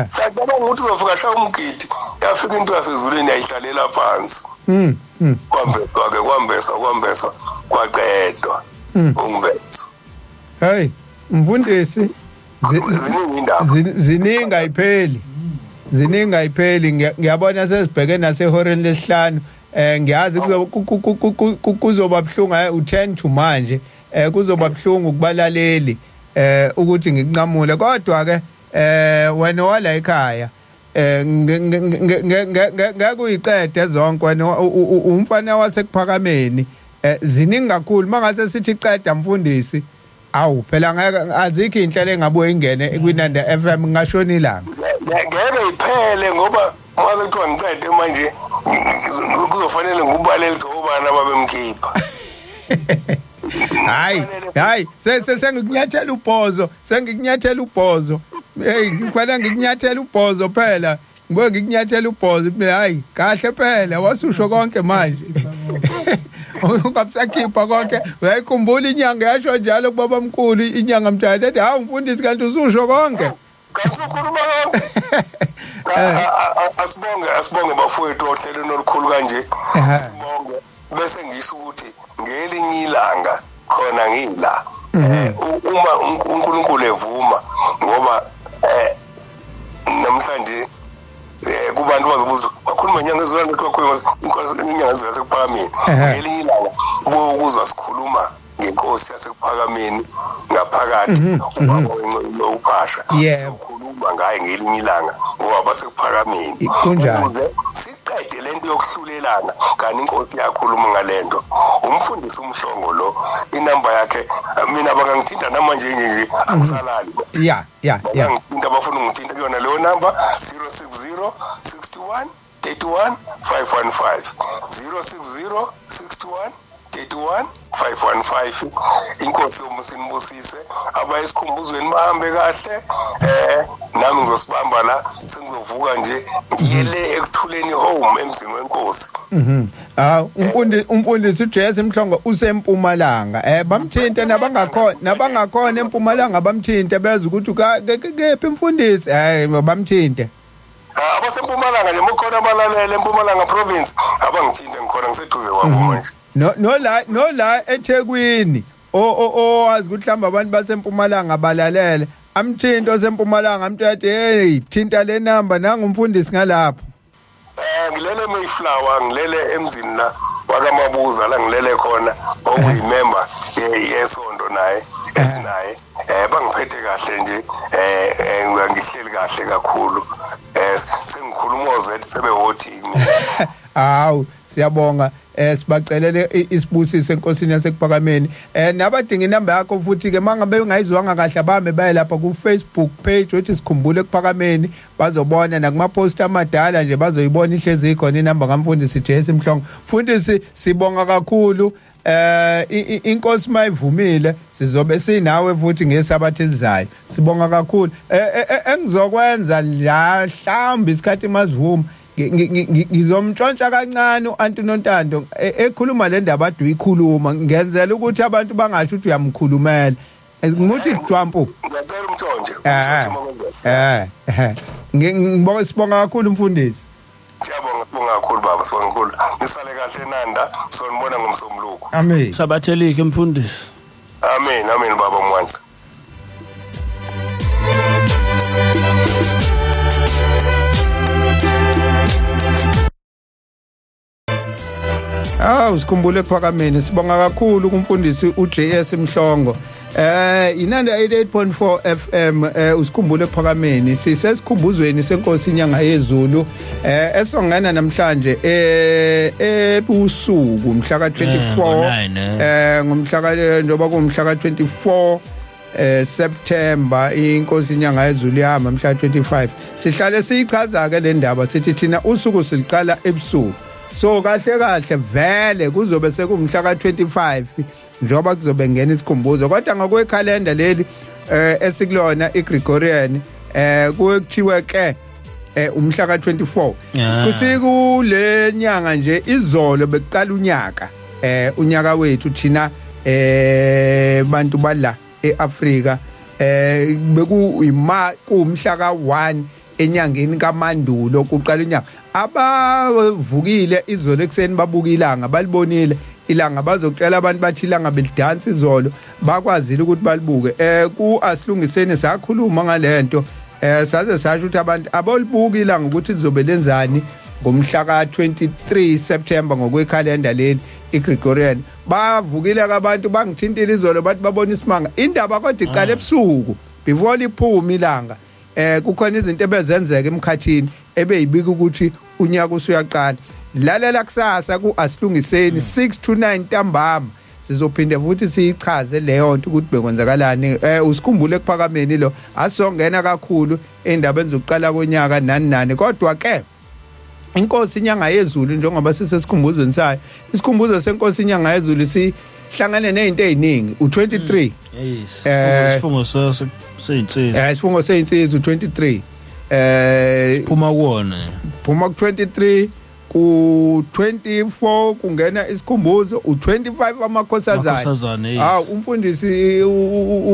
Sacabanga ukuthi uzofika shaya umgidi, yafika into yasezulwini yayihlalela phansi. Kwambeswa ke, kwambeswa kwaqedwa. Ungibethu. Hey, mfundisi, ziningi indaba. Ziningi ayipheli. Ziningi ayipheli. Ngiyabona sesibheke nasehoreni lesihlanu. Ngiyazi kuzoba buhlungu u10 to manje. Kuzoba buhlungu kubalaleli ukuthi ngikunqamule, kodwa ke wena wala ekhaya ngeke uyiqede zonke wena umfana wasekuphakameni. Ziningi kakhulu mangase sithi qeda mfundisi. Awu phela ngeke, azikho inhlelo engabuye ingene kwiNanda FM ngashona ilanga. Ngeke iphele ngoba mase kuthiwa ngiqede manje kuzofanele ngikubalele obani ababemkhipha. Hayi hayi, sengikunyathela ubhozo, sengikunyathela ubhozo. Hey, ngifanele ngikunyathela ubhozo phela. Ngibuye ngikunyathela ubhozo. Hayi kahle phela wasusho konke manje. Ungabusakhipha konke. Uyayikhumbula inyanga yasho njalo kubaba mkhulu, inyanga mthatha ethi hawu mfundisi kanti ususho konke. Kasukhuluma konke. Asibonge bafowethu ohlelweni olukhulu kanje. Sibonge bese ngisho ukuthi ngelinye ilanga khona ngila uma uNkulunkulu evuma, ngoba namhlanje kubantu bazobuza bakhuluma inyanga ezulwana ukuthi bakhuluma inyanga ezulwana yasekuphakameni. Ngelinye ilanga bokuzwa sikhuluma ngenkosi yasekuphakameni ngaphakathi ubaba wencelo uphasha, sikhuluma ngaye ngelinye ilanga ngoba basekuphakameni. Kunjani siqede lento yokuhlulelana kanti inkosi yakhuluma ngalento. Umfundisi uMhlongo lo inamba yakhe mina bakangithinta namanje nje akusalali. Yeah yeah yeah. Ngithinta abafuna ungithinta kuyona leyo namba 060 61 31 515 060 61 31 515. Inkosi yomusinibusise, abaye esikhumbuzweni bahambe kahle. Nami ngizosibamba la, sengizovuka nje ngiyele ekuthuleni home emzini wenkosi. Umfundisi uJS Mhlongo usempumalanga. Bamthinte nabangakhona empumalanga bamthinte bezwe ukuthi kephi mfundisi. Bamthinte. Abasempumalanga nje mukhona abalalele eMpumalanga province abangithinte, ngikhona ngiseduze kwabo manje. No la eThekwini owazi ukuthi mhlawumbe abantu basempumalanga balalele, amthinto osempumalanga amthathe, hey thinta le number nangumfundisi ngalapho. Ngilele Mayflower, ngilele emzini la wakamabuza la ngilele khona okuyimember yesonto naye esinaye. Bangiphethe kahle nje, ngihleli kahle kakhulu. Sengikhuluma ozethu sebehothi. Hawu siyabonga. Sibacelele isibusiso enkosini yasekuphakameni. Nabadinga inamba yakho futhi ke, mangabe bengayizwanga kahle, abame baye lapha ku Facebook page uthi Sikhumbule Ekuphakameni, bazobona nakuma post amadala nje, bazoyibona ihlezi ikhona inamba kaMfundisi JS Mhlongo. Mfundisi, sibonga kakhulu. Inkosi mayivumile sizobe sinawe futhi ngesabatha elizayo. Sibonga kakhulu. Engizokwenza la, mhlawumbe isikhathi mazivuma, ngizomntshontsha kancane u-Anti Nontando ekhuluma le ndaba ade uyikhuluma, ngenzela ukuthi abantu bangasho ukuthi uyamkhulumela. Ngimuthi jwampu. Ngiyacela umntshontshe. Eh, ngibonga, sibonga kakhulu, mfundisi. Siyabonga, sibonga kakhulu baba, sibonga kakhulu. Nisale kahle Nanda, sonibona ngomsombuluko. Amen. Sabathelike, mfundisi. Amen, amen baba Mwanza. Awu, Sikhumbule Ekuphakameni, sibonga kakhulu kumfundisi uJS Mhlongo. Inanda 88.4 FM, uSikhumbule Ekuphakameni, sisesikhumbuzweni senkosi inyanga yezulu esongena namhlanje ebusuku mhla ka24. Ngo-nine, Ngomhla ka, njengoba kumhla ka24 September, inkosi inyanga yezulu yahamba mhla 25. Sihlale siyichaza ke le ndaba, sithi thina usuku siliqala ebusuku, so kahle kahle vele kuzobe sekumhla ka25 njengoba kuzobe ngena isikhumbuzo, kodwa ngokwekhalenda leli esikulona iGregorian kuye kuthiwe ke umhla ka24. Kuthi kule nyanga nje, izolo bekuqala unyaka, unyaka wethu thina bantu bala eAfrika, beku ima kumhla ka1 enyangeni kaMandulo kuqala unyaka. Abavukile izolo ekseni babuka ilanga, balibonile ilanga, bazokutshela abantu bathi ilanga belidansa izolo, bakwazile ukuthi balibuke. Ku Asilungiseni sakhuluma ngalento, saze sasho ukuthi abantu abolibuka ilanga ukuthi lizobe lenzani ngomhla ka-23 September ngokwekhalenda leli iGregorian. Bavukile abantu, bangithintile izolo, bathi babona isimanga. Indaba kodwa iqala ebusuku before liphuma ilanga. Kukhona izinto ebezenzeka emkhathini ebeyibika ukuthi unyaka usuyaqala. Lalela kusasa ku Asilungiseni 6 to 9 ntambama, sizophinde futhi siyichaze leyo nto ukuthi bekwenzakalani. Usikhumbule Ekuphakameni lo, asizongena kakhulu endabeni zokuqala konyaka nani nani, kodwa ke inkosi inyanga yezulu, njengoba sisesikhumbuzweni sayo, isikhumbuzo senkosi inyanga yezulu sihlangane nezinto eziningi, u23. Isifungo seyinsizwa. Isifungo seyinsizwa u23. Phuma kuwona. Phuma ku23, ku 24 kungena isikhumbuzo, u25 amakhosazana. Amakhosazane, yes. Hawu, umfundisi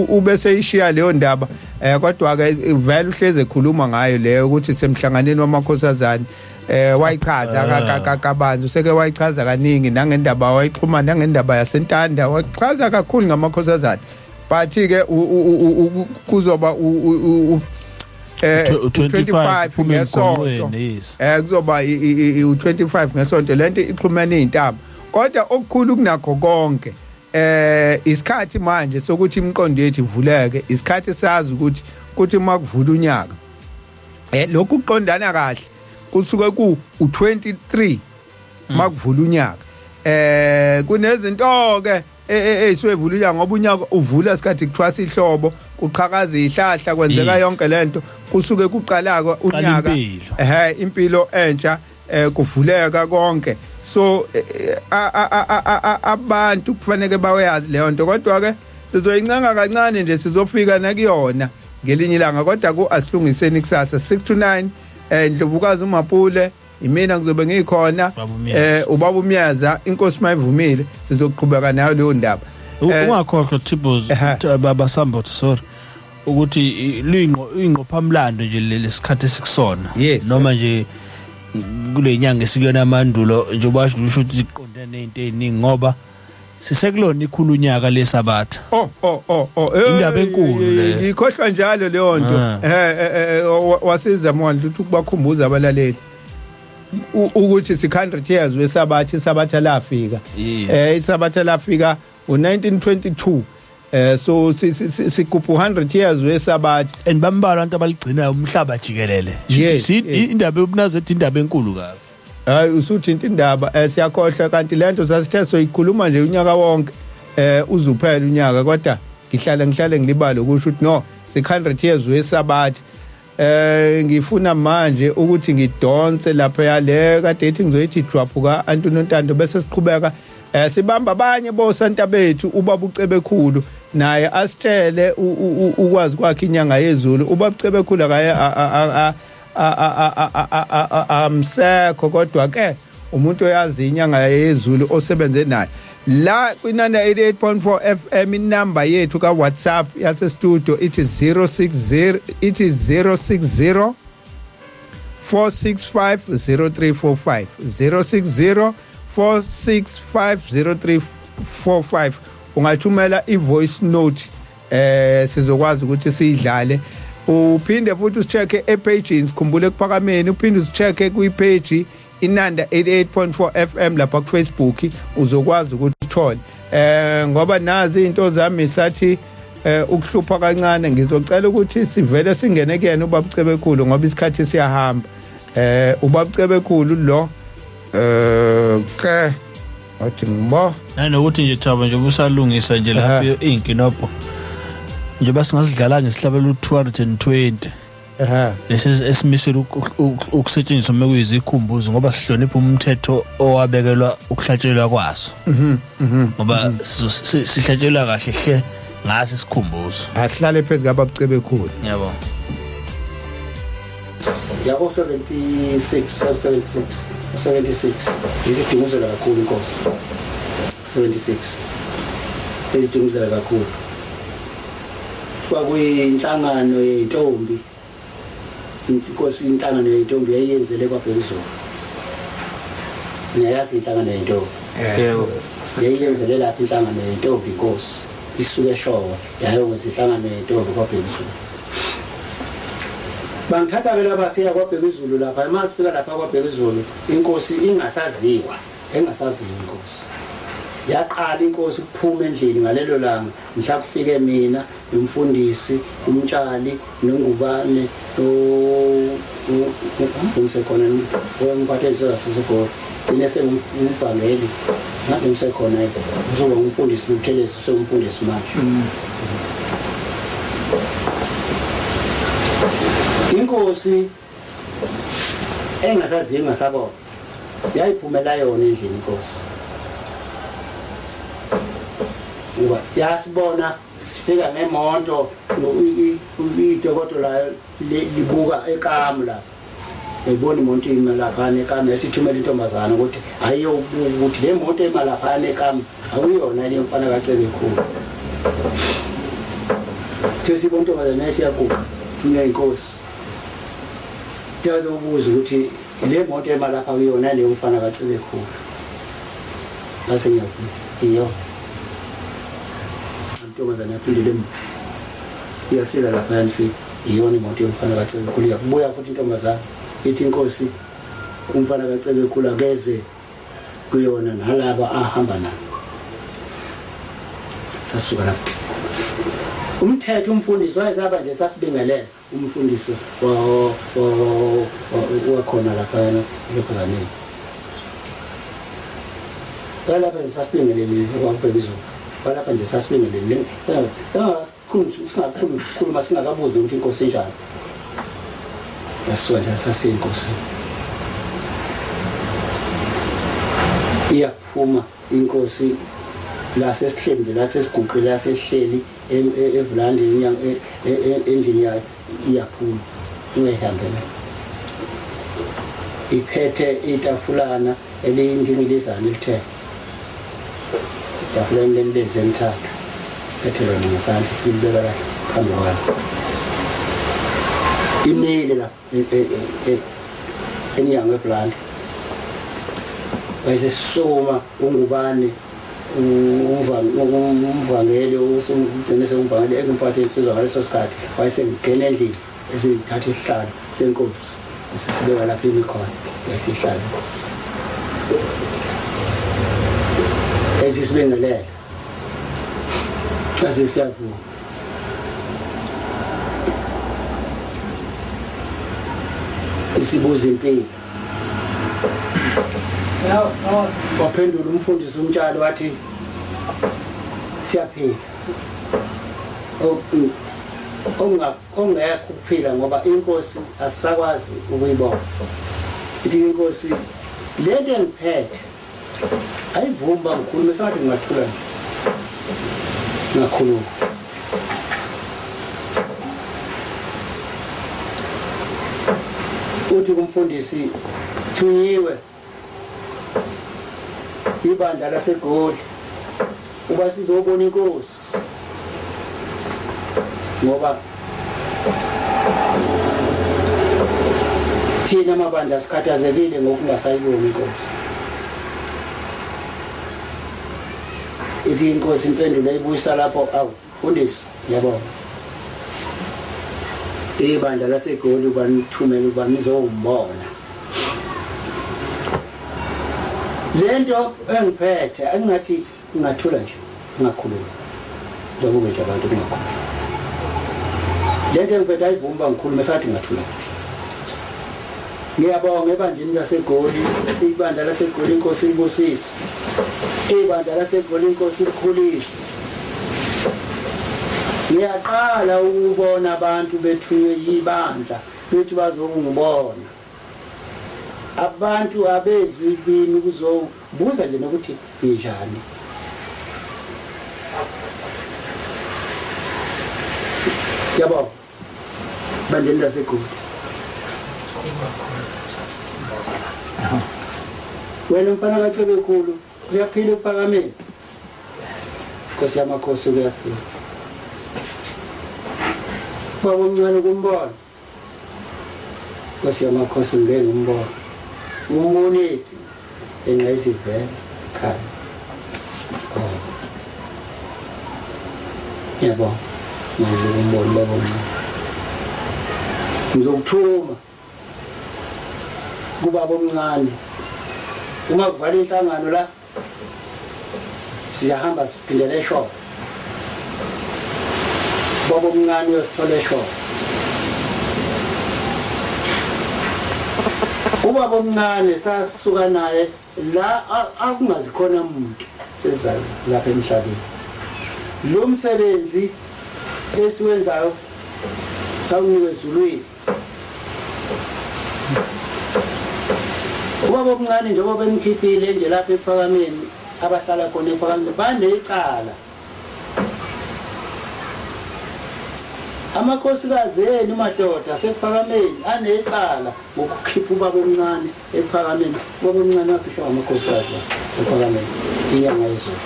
ubese ishiya leyo ndaba, kodwa ke vele uhleze ekhuluma ngayo leyo ukuthi semhlanganeni wamakhosazane. Wayichaza kabanzi, useke wayichaza kaningi nangendaba, wayixhuma nangendaba yaseNtanda, wachaza kakhulu ngamakhosazane, but ke kuzoba u-25 u-25 ngesonto. Emgonqweni, yes. Kuzoba u25 ngesonto, lento ixhumene izintaba. Kodwa okukhulu kunakho konke, isikhathi manje sokuthi imiqondo yethu ivuleke, isikhathi sazi ukuthi kuthi makuvula unyaka, lokhu kuqondana kahle kusuke ku u23 makuvula unyaka. Kunezinto ke eyiswevula unyaka, ngoba unyaka uvula isikhathi kuthwasa ihlobo, kuqhakaza ihlahla, kwenzeka yonke lento, kusuke kuqala unyaka. Impilo. Impilo entsha, kuvuleka konke. So abantu kufanele bayazi leyo nto, kodwa ke sizoyincenga kancane nje, sizofika nakuyona ngelinye ilanga. Kodwa ku Asilungiseni kusasa 6 to 9, Ndlovukazi uMapule, imina ngizobe ngikhona. Baba uMyeza. Ubaba uMyaza, inkosi mayivumile sizoqhubeka nayo leyo ndaba. Ungakhohlwa Thibos, baba Sambothi, sorry, ukuthi luyingqo ingqophamlando nje lesikhathi esikusona noma nje kule nyanga esikuyona amandulo, njengoba usho ukuthi siqondene nezinto eziningi ngoba sisekulona ikhulu unyaka lesabatha. Oh. Indaba enkulu le. Ngikhohlwa njalo leyo nto. Wasiza manje ukuthi ukubakhumbuza abalaleli ukuthi si 100 years wesabatha, isabatha lafika. Isabatha lafika ngo1922. So sigubha 100 years wesabatha. And bambalwa abantu abaligcinayo umhlaba jikelele. Indaba yobunazaretha, indaba enkulu kabi. Hayi, usuthinta indaba, siyakhohlwa kanti lento sasithe soyikhuluma nje unyaka wonke, uzuphela unyaka, kodwa ngihlale ngilibale ukusho ukuthi no 600 years wesabatha. Ngifuna manje ukuthi ngidonse lapha yale kade ithi ngizoyithi drop ka Antonio Ntando, bese siqhubeka sibamba abanye bosanta bethu. Ubaba uCebekhulu naye asitshele ukwazi kwakhe inyanga yezulu. Ubaba uCebekhulu akaye amsekho, kodwa ke umuntu oyazi inyanga yezulu osebenze naye la kwinanda 88.4 FM. Inamba yethu ka WhatsApp yase studio ithi 060, ithi 060 465 0345, 060 465 0345. Ungathumela i-voice note, sizokwazi ukuthi siyidlale. Uphinde futhi usichecke epage Sikhumbule Ekuphakameni, uphinde usichecke kwi-page Inanda 88.4 FM lapha ku Facebook, uzokwazi ukuthi uthole. Ngoba nazi izinto zami sathi ukuhlupha kancane, ngizocela ukuthi sivele singene kuyena ubaba Cebekhulu ngoba isikhathi siyahamba. Ubaba Cebekhulu lo ke athi ngibo Nanokuthi nje Thabo, nje ubusalungisa nje lapho inkinobho njengoba singasidlala nje sihlabela u-220 lesi esimiselwe ukusetshenziswa uma kuyizikhumbuzo, ngoba sihlonipha umthetho owabekelwa ukuhlatshelwa kwaso, ngoba sihlatshelwa kahle hle ngaso isikhumbuzo. Asihlale phezu kababa Cebekhulu. Yabo. Yabo, 76, 76, 76 izidunguzela kakhulu inkosi. 76 izidunguzela kakhulu. Kwakuyinhlangano yey'ntombi inkosi, inhlangano yey'ntombi yayiyenzele kwaBhekuzulu. Niyayazi inhlangano yey'ntombi? Yebo. Yayiyenzele lapho inhlangano yey'ntombi inkosi, isuke eshowe yayokwenza inhlangano yey'ntombi kwaBhekuzulu. Bangithatha-ke lapha, siya kwaBhekuzulu lapha. Uma sifika lapha kwaBhekuzulu, inkosi ingasaziwa, engasaziwa inkosi. Yaqala inkosi ukuphuma endlini ngalelo langa mhla kufike mina nomfundisi uMtshali noNgubane ngisekhona, mphathe insizwa gcine sengumvangeli, ngabe ngisekhona, uzoba ngumfundisi noButhelezi, usengumfundisi manje. Inkosi engasaziyo, engasabona, yayiphumela yona endlini inkosi, ngoba yasibona sifika ngemonto, idokodo layo libuka ekamu lapha, yayibona imoto ime laphana ekamu, yasithumela intombazana ukuthi ayiyobuka ukuthi le moto ema laphana ekamu akuyona le mfana kaCebekhulu. Thi sibona intombazana yayisiyaguqa, thunywa inkosi, yazobuza ukuthi le moto ema lapha kuyona le mfana kaCebekhulu. Ngase ngiyavuma, iyo intombazane. Yaphindela emuva, iyafika lapha, yanifika, iyona imoto yomfana kaCebekhulu. Iyakubuya futhi intombazane, ithi inkosi umfana kaCebekhulu akeze kuyona nalaba ahamba nabo. Sasuka lapho, umthetho umfundisi wayezaba nje, sasibingelela umfundisi wakhona laphayana elokhuzaneni kwalapha nje, sasibingelelile kwakubheka izulu kwalapha nje, sasibingelelile, singakhulumi ukukhuluma singakabuzi ukuthi inkosi injani. Yasuka nje, sasiyinkosi, iyaphuma inkosi la sesihleli nje, la sesiguqile, la sesihleli evulandi endlini yayo, iyaphuma ungayihambela iphethe itafulana eliyindingilizana elithe itafulana lemilezi emithathu, phethe lona ngesandla, ifike ibeka la phambi kwayo, imile la emnyango evulandi. Wayesesoma ungubane umvangeli, ugcine sewumvangeli engumphathi insizwa ngaleso sikhathi. Wayesengena endlini, esithatha isihlalo senkosi, esesibeka lapho imi khona, siyasihlala inkosi, esisibingelela, sasisiyavuma. Isibuza impilo. Waphendula umfundisi uMtshali wathi siyaphila. Ongekho ukuphila ngoba inkosi asisakwazi ukuyibona. Ithi inkosi lento engiphethe ayivumi uba ngikhulume sengathi ngingathula nje ngakhuluma. Uthi kumfundisi thunyiwe ibandla laseGoli uba sizobona inkosi ngoba thina amabandla sikhathazekile ngokungasayiboni inkosi. Ithi inkosi impendulo ibuyisa lapho, awu mfundisi ngiyabonga ibandla laseGoli uba nithumele uba nizombona. Lento engiphethe engathi ngingathula nje ngingakhuluma njengoba nje abantu kungakhuluma. Lento engiphethe ayivumi uba ngikhulume sathi ngingathula. Ngiyabonga ebandleni laseGoli, ibandla laseGoli inkosi ibusise. Ibandla laseGoli inkosi ikhulise. Ngiyaqala ukubona abantu bethunywe yibandla bethi bazokungibona. Abantu abezi kimi ukuzobuza nje nokuthi nginjani. Ngiyabonga. Bandleni laseGoli. Wena mfana kaCebekhulu uyaphila ekuphakameni. Nkosi yamakhosi kuyaphila. Baba omncane kumbona. Nkosi yamakhosi ngeke ngimbone. Umbonephi? Engqayizivele ekhaya. Oh. Ngiyabonga. Manje umbone baba omncane. Ngizokuthuma kubaba omncane. Uma kuvala inhlangano la siyahamba siphindele eshop. Baba omncane uyosithola eshop. Ubaba omncane sasuka naye la akungazi khona umuntu sezayo lapha emhlabeni. Lo msebenzi esiwenzayo sawunikwa ezulwini. Ubaba omncane njengoba bemkhiphile nje lapha ekuphakameni abahlala khona ekuphakameni banecala. Amakhosikazi enu madoda asekuphakameni anecala ngokukhipha ubaba omncane ekuphakameni. Ubaba omncane wakhishwa amakhosikazi la ekuphakameni inyanga yezulu.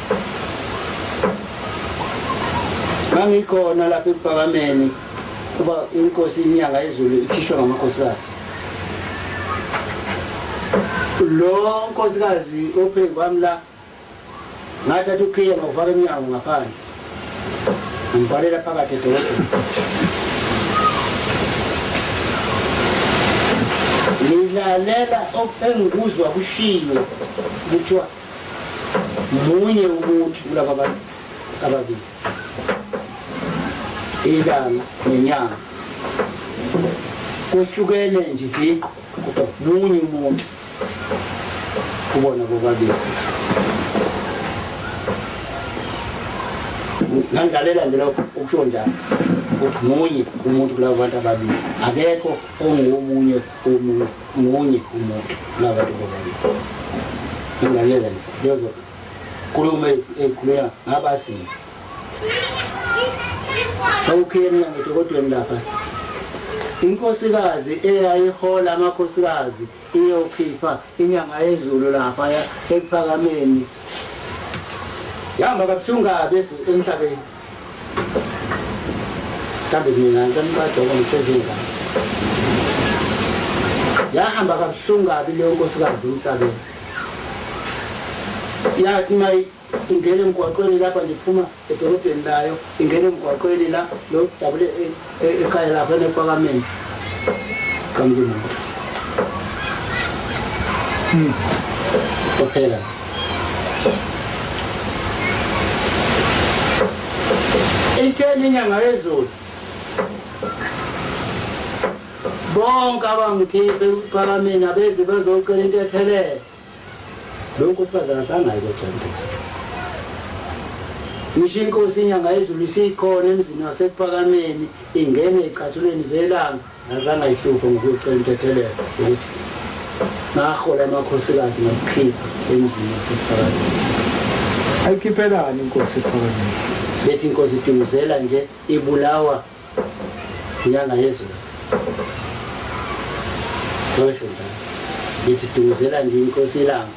Ngangikhona lapha ekuphakameni kuba inkosi inyanga yezulu ikhishwa ngamakhosikazi. Lo nkosikazi ophezu kwami la ngathatha ukhiye ngawufaka emnyango ngaphandle ngivalela phakathi edolobheni. Ngilalela engikuzwa kushiwo kuthiwa munye umuntu kulaba bantu ababili, ilanga nenyanga kwehlukene nje iziqu, kodwa munye umuntu kubona bobabili. Ngangilalela nje lokho ukusho njalo ukuthi munye umuntu kulabo bantu ababili, akekho ongomunye umuntu, munye umuntu kulabo bantu bobabili. Ngilalela nje lezo nkulumo ezikhulunywa ngabaziyo. Sawukhiye emnyango edokodweni lapha. Inkosikazi eyayihola amakhosikazi iyokhipha inyanga yezulu lapha ekuphakameni. Yahamba kabuhlungu kabi emhlabeni. Mhlawumbe mina ngisemqadoko ngisezingane. Yahamba kabuhlungu kabi leyo nkosikazi emhlabeni. Yathi uma ingena emgwaqweni lapha nje iphuma edolobheni layo ingena emgwaqweni la lo dabule ekhaya lapha enekuphakameni qhamuka imoto. Kwaphela. Itheni inyanga yezulu bonke abangikhiphe ekuphakameni abeze bezocela intethelelo. Lo nkosikazi akazange aye kocela umthethelelo. Ngisho inkosi inyanga yezulu isikhona emzini waseKuphakameni, ingene ezicathulweni zelanga, azange ayihluphe ngokuyocela intethelelo ukuthi ngahola amakhosikazi ngakukhipha emzini waseKuphakameni. Ayikhiphelani inkosi eKuphakameni? Bethi inkosi idunguzela nje ibulawa inyanga yezulu. Basho njalo. Ngithi dunguzela nje inkosi ilanga,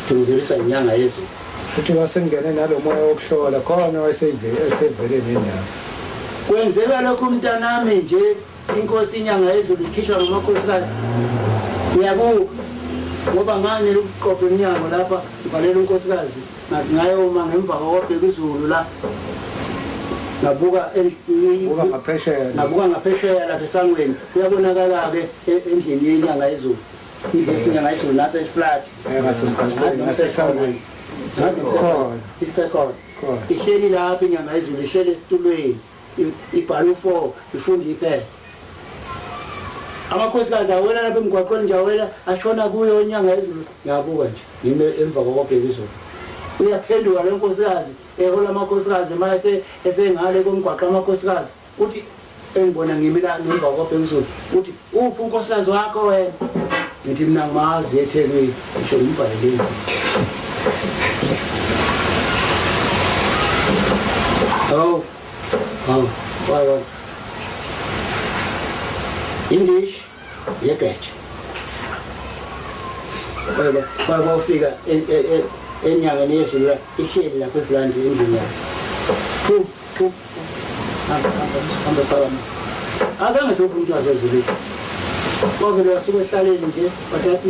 dunguzeliswa inyanga yezulu. Futhi wasengene nalo moya wokuhlola khona wayesevele nendawo. Kwenzeka lokhu mntanami nje inkosi inyanga yezulu ikhishwa ngamakhosikazi. Uyabuka ngoba ngani ukuqopha emnyango lapha ngivalela unkosikazi ngayoma ngemva kwabheka izulu la ngabuka Buka ngaphesheya. Ngabuka ngaphesheya lapha esangweni kuyabonakala-ke endlini yenyanga yezulu, indlu esinyanga yezulu nansi esiflat. Ngasemgaqweni ngasesangweni. Khona isikhona ihleli lapha inyanga yezulu, ihleli esitulweni, ibhala u-4, ifunda iphepha. Amakhosikazi awela lapha emgwaqweni nje, awela ashona kuyo inyanga yezulu. Ngiyabuka nje ngime emva kwakwabheka izulu, uyaphenduka le nkosikazi ehola amakhosikazi uma esengale komgwaqo amakhosikazi, uthi engibona ngimi la ngemva kwabheka izulu, uthi uphi unkosikazi wakho wena? Ngithi mina ngimazi eThekwini, ngisho ngimvaleleni. Hawu hawu hawu, indishi yegeja waba ufika enyangeni yezulu la, ihleli lapho evulandi endlini yakhe. Phu phu, hamba hamba hamba phakama. Azange nje umuntu wasezulwini wavele wasuka ehlaleni nje, wathatha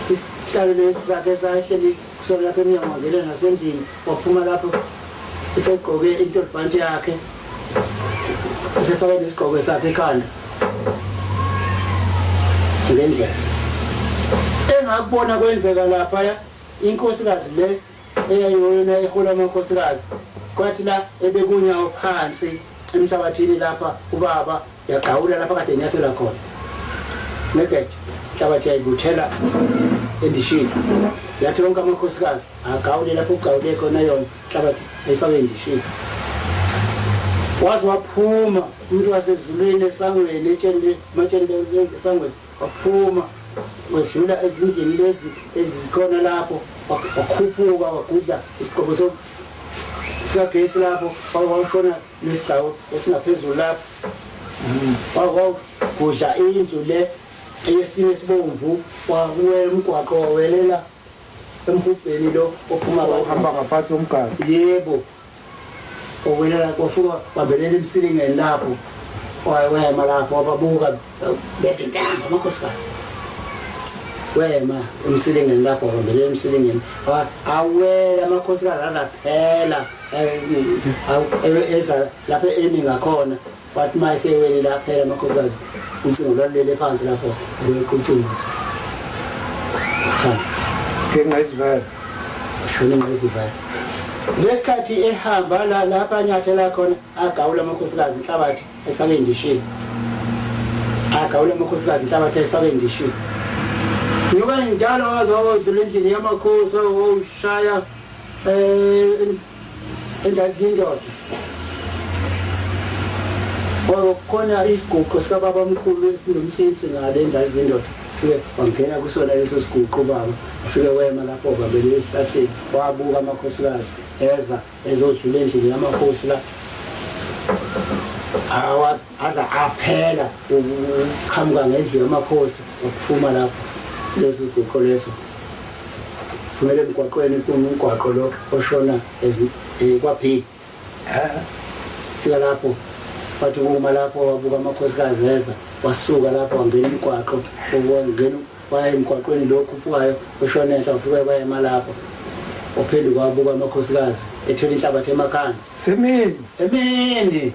isihlalo lesi sakhe sahleli kusona lapho emnyango, wangena nasendlini, waphuma lapho esegqoke intolibhantshi yakhe, esefake nesigqoko sakhe ekhanda. Ngendlela engakubona kwenzeka laphaya, inkosikazi le eyayiyona ehola amakhosikazi, kwathi la ebekunyawo phansi emhlabathini lapha ubaba, yagqawula lapha kade enyathela khona ngegeja, inhlabathi yayibuthela endishini. Yathi wonke amakhosikazi agawule lapho kugawule khona yona, inhlabathi ayifake endishini. Waze waphuma umuntu wasezulwini esangweni, etsheni, ematsheni esangweni, waphuma wedlula ezindlini lezi ezikhona lapho, wakhuphuka wagudla isigqoko sikagesi lapho, wawushona nesigcawu esingaphezulu lapho, wawugudla indlu le eyesitini esibomvu, wawela umgwaqo, wawelela emhubheni lo ophuma. Uhamba ngaphansi komgaqo. Yebo, owelela, wafika wambelela emsilingeni lapho, wema lapho, wababuka bezintambo amakhosikazi. Wema emsilingeni lapho, wambelela emsilingeni, awela amakhosikazi azaphela eza lapho emi ngakhona. Wathi uma esewele laphela amakhosikazi, ucingo lwalulele phansi lapho, lweqa ucingo. Ngengqayizivele. Shona ingqayizivele. Lesikhathi ehamba la lapha anyathela khona, agawula amakhosikazi inhlabathi efake endishini, agawula amakhosikazi inhlabathi ayifake endishini. Nyuka njalo waze wawudlula endlini yamakhosi, wawushaya endaweni indoda khona isiguqo sikababa omkhulu esinomsisi ngale endaweni zindoda. Fike wangena kusona leso siguqo baba, ufike wema lapho babele esihlahleni, wabuka amakhosikazi eza ezodlula endlini yamakhosi la, awazi aza aphela ukuqhamuka ngendlu yamakhosi, waphuma lapho leso siguqo leso, phumela emgwaqweni, umgwaqo lo oshona kwa-B. Fika lapho wathi kuma lapho, wabuka amakhosikazi eza, wasuka lapho wangena umgwaqo, wangena waya emgwaqweni lo okhuphukayo oshona enhla, wafika wayema lapho, waphenduka wabuka amakhosikazi ethwele inhlabathi emakhanda. Semini. Emini,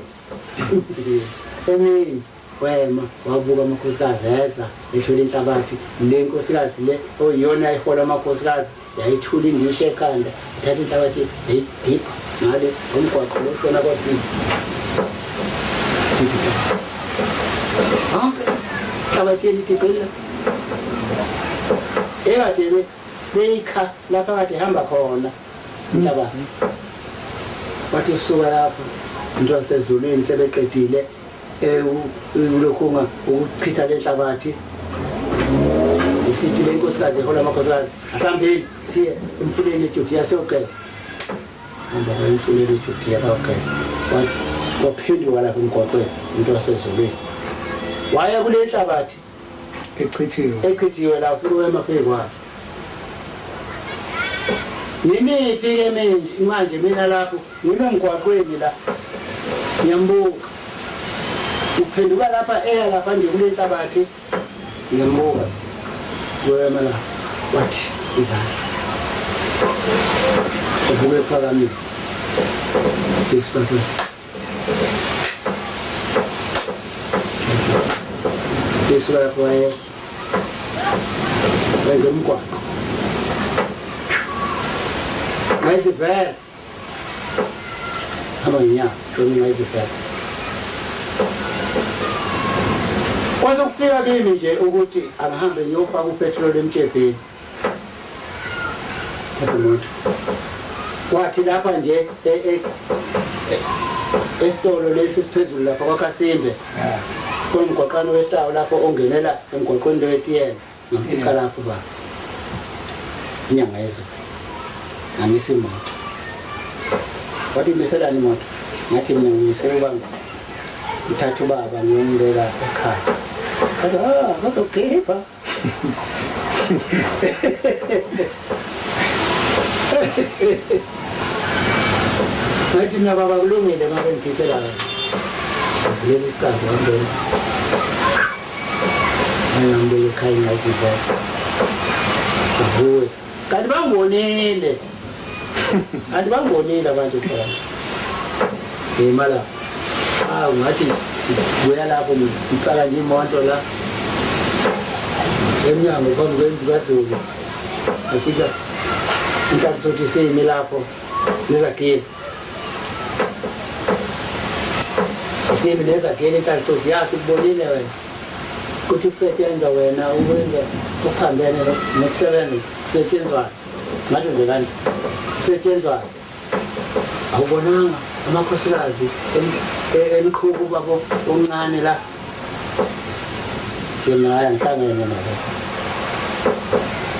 emini. Wema wabuka amakhosikazi eza ethwele inhlabathi. Le nkosikazi le oyiyona ehola amakhosikazi yayithula indishi ekhanda, ithatha inhlabathi yayidipha ngale umgwaqo lo oshona kwa-B. Yonke inhlabathi yelidibhela ekade Beyikha lapha kade ihamba khona inhlabathi. Wathi usuka lapho into yasezulwini sebeqedile ulokhunga ukuchitha le nhlabathi isithi le nkosikazi ehola amakhosikazi asambeni siye emfuleni eJudiya siyogeza. Hamba baye emfuleni eJudiya bayogeza. Waphenduka lapho emgwaqweni umuntu wasezulwini waya kule nhlabathi echithiwe echithiwe la ufike wema phezu kwayo. Ngimiphi-ke manje mina lapho ngime emgwaqweni la ngiyambuka uphenduka lapha eya lapha nje kule nhlabathi ngiyambuka wema la wathi izandla ubuke ephakamile isibabele Jesu lapho wayehla wayengomgwaqo ngayizivela hamba ngenyawo shona ngayizivela kwase kufika kimi nje ukuthi angihambe ngiyofaka upetroli emtshebheni thatha imoto kwathi lapha nje e, e, e, esitolo lesi siphezulu lapha kwakhasimbe kunomgwaqano wehlawo lapho ongenela emgwaqweni lowetiyela ngamfica lapho baba inyanga yezulu ngamisa imoto wathi imiselani imoto ngathi mina ngimisela uba ngithatha ubaba ngiyombeka ekhaya athi ah bazokhipha Ngathi mina baba kulungile uma bengiphiphela leli icala wangena ngangibeka ekhaya ngazivela avuwe kanti bangibonile kanti bangibonile abantu phela ngima la awu ngathi buya lapho ngifaka nje imoto la emnyango phambi kwendlu kaZulu ngafika inhlanhla simi lapho nezagile simi nezagile inhlanhla ya sikubonile wena kuthi kusetshenzwa wena ukwenza okuphambene nokusebenza kusetshenzwa ngasho nje kanje kusetshenzwa awubonanga amakhosikazi emqhubu babo omncane la nginaya ngihlangene nabo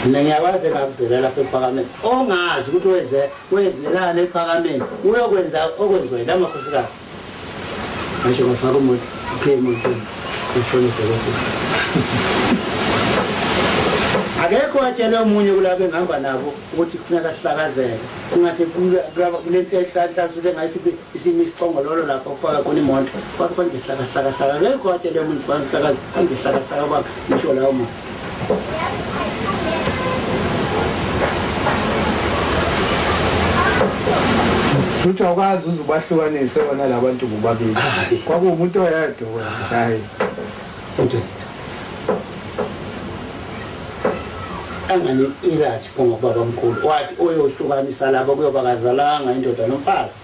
mina ngiyakwazi engakuzela lapha ekuphakameni ongazi ukuthi weze wezelani ekuphakameni uyokwenza okwenziwa yila makhosikazi ngasho ngafaka umuntu ukhiye emontweni ngishona edolobheni akekho watshele omunye kulabo engihamba nabo ukuthi kufuneka sihlakazeke kungathi kulenhlahla engayifice isimo isicongololo lapho kufaka khona imoto kwathi kwanje hlakahlakahlaka akekho watshele omunye hlakahlaka kwanje hlakahlaka kwakhe ngisho lawo mazwi Futhi awukwazi uze ubahlukanise wona labantu bobabili. Kwakuwumuntu oyedwa wena hayi. Uthi angani ilathi phuma kubaba omkhulu wathi oyohlukanisa labo kuyoba kazalanga indoda nomfazi.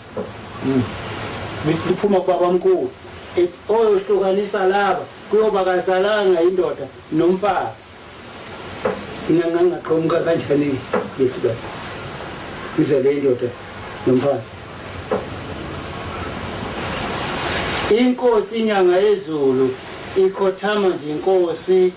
Liphuma kubaba omkhulu ethi oyohlukanisa laba kuyoba kazalanga indoda nomfazi. Mina ngangaqhamuka kanjani ngehlukana ngizele indoda nomfazi. Inkosi inyanga yezulu ikhothama nje inkosi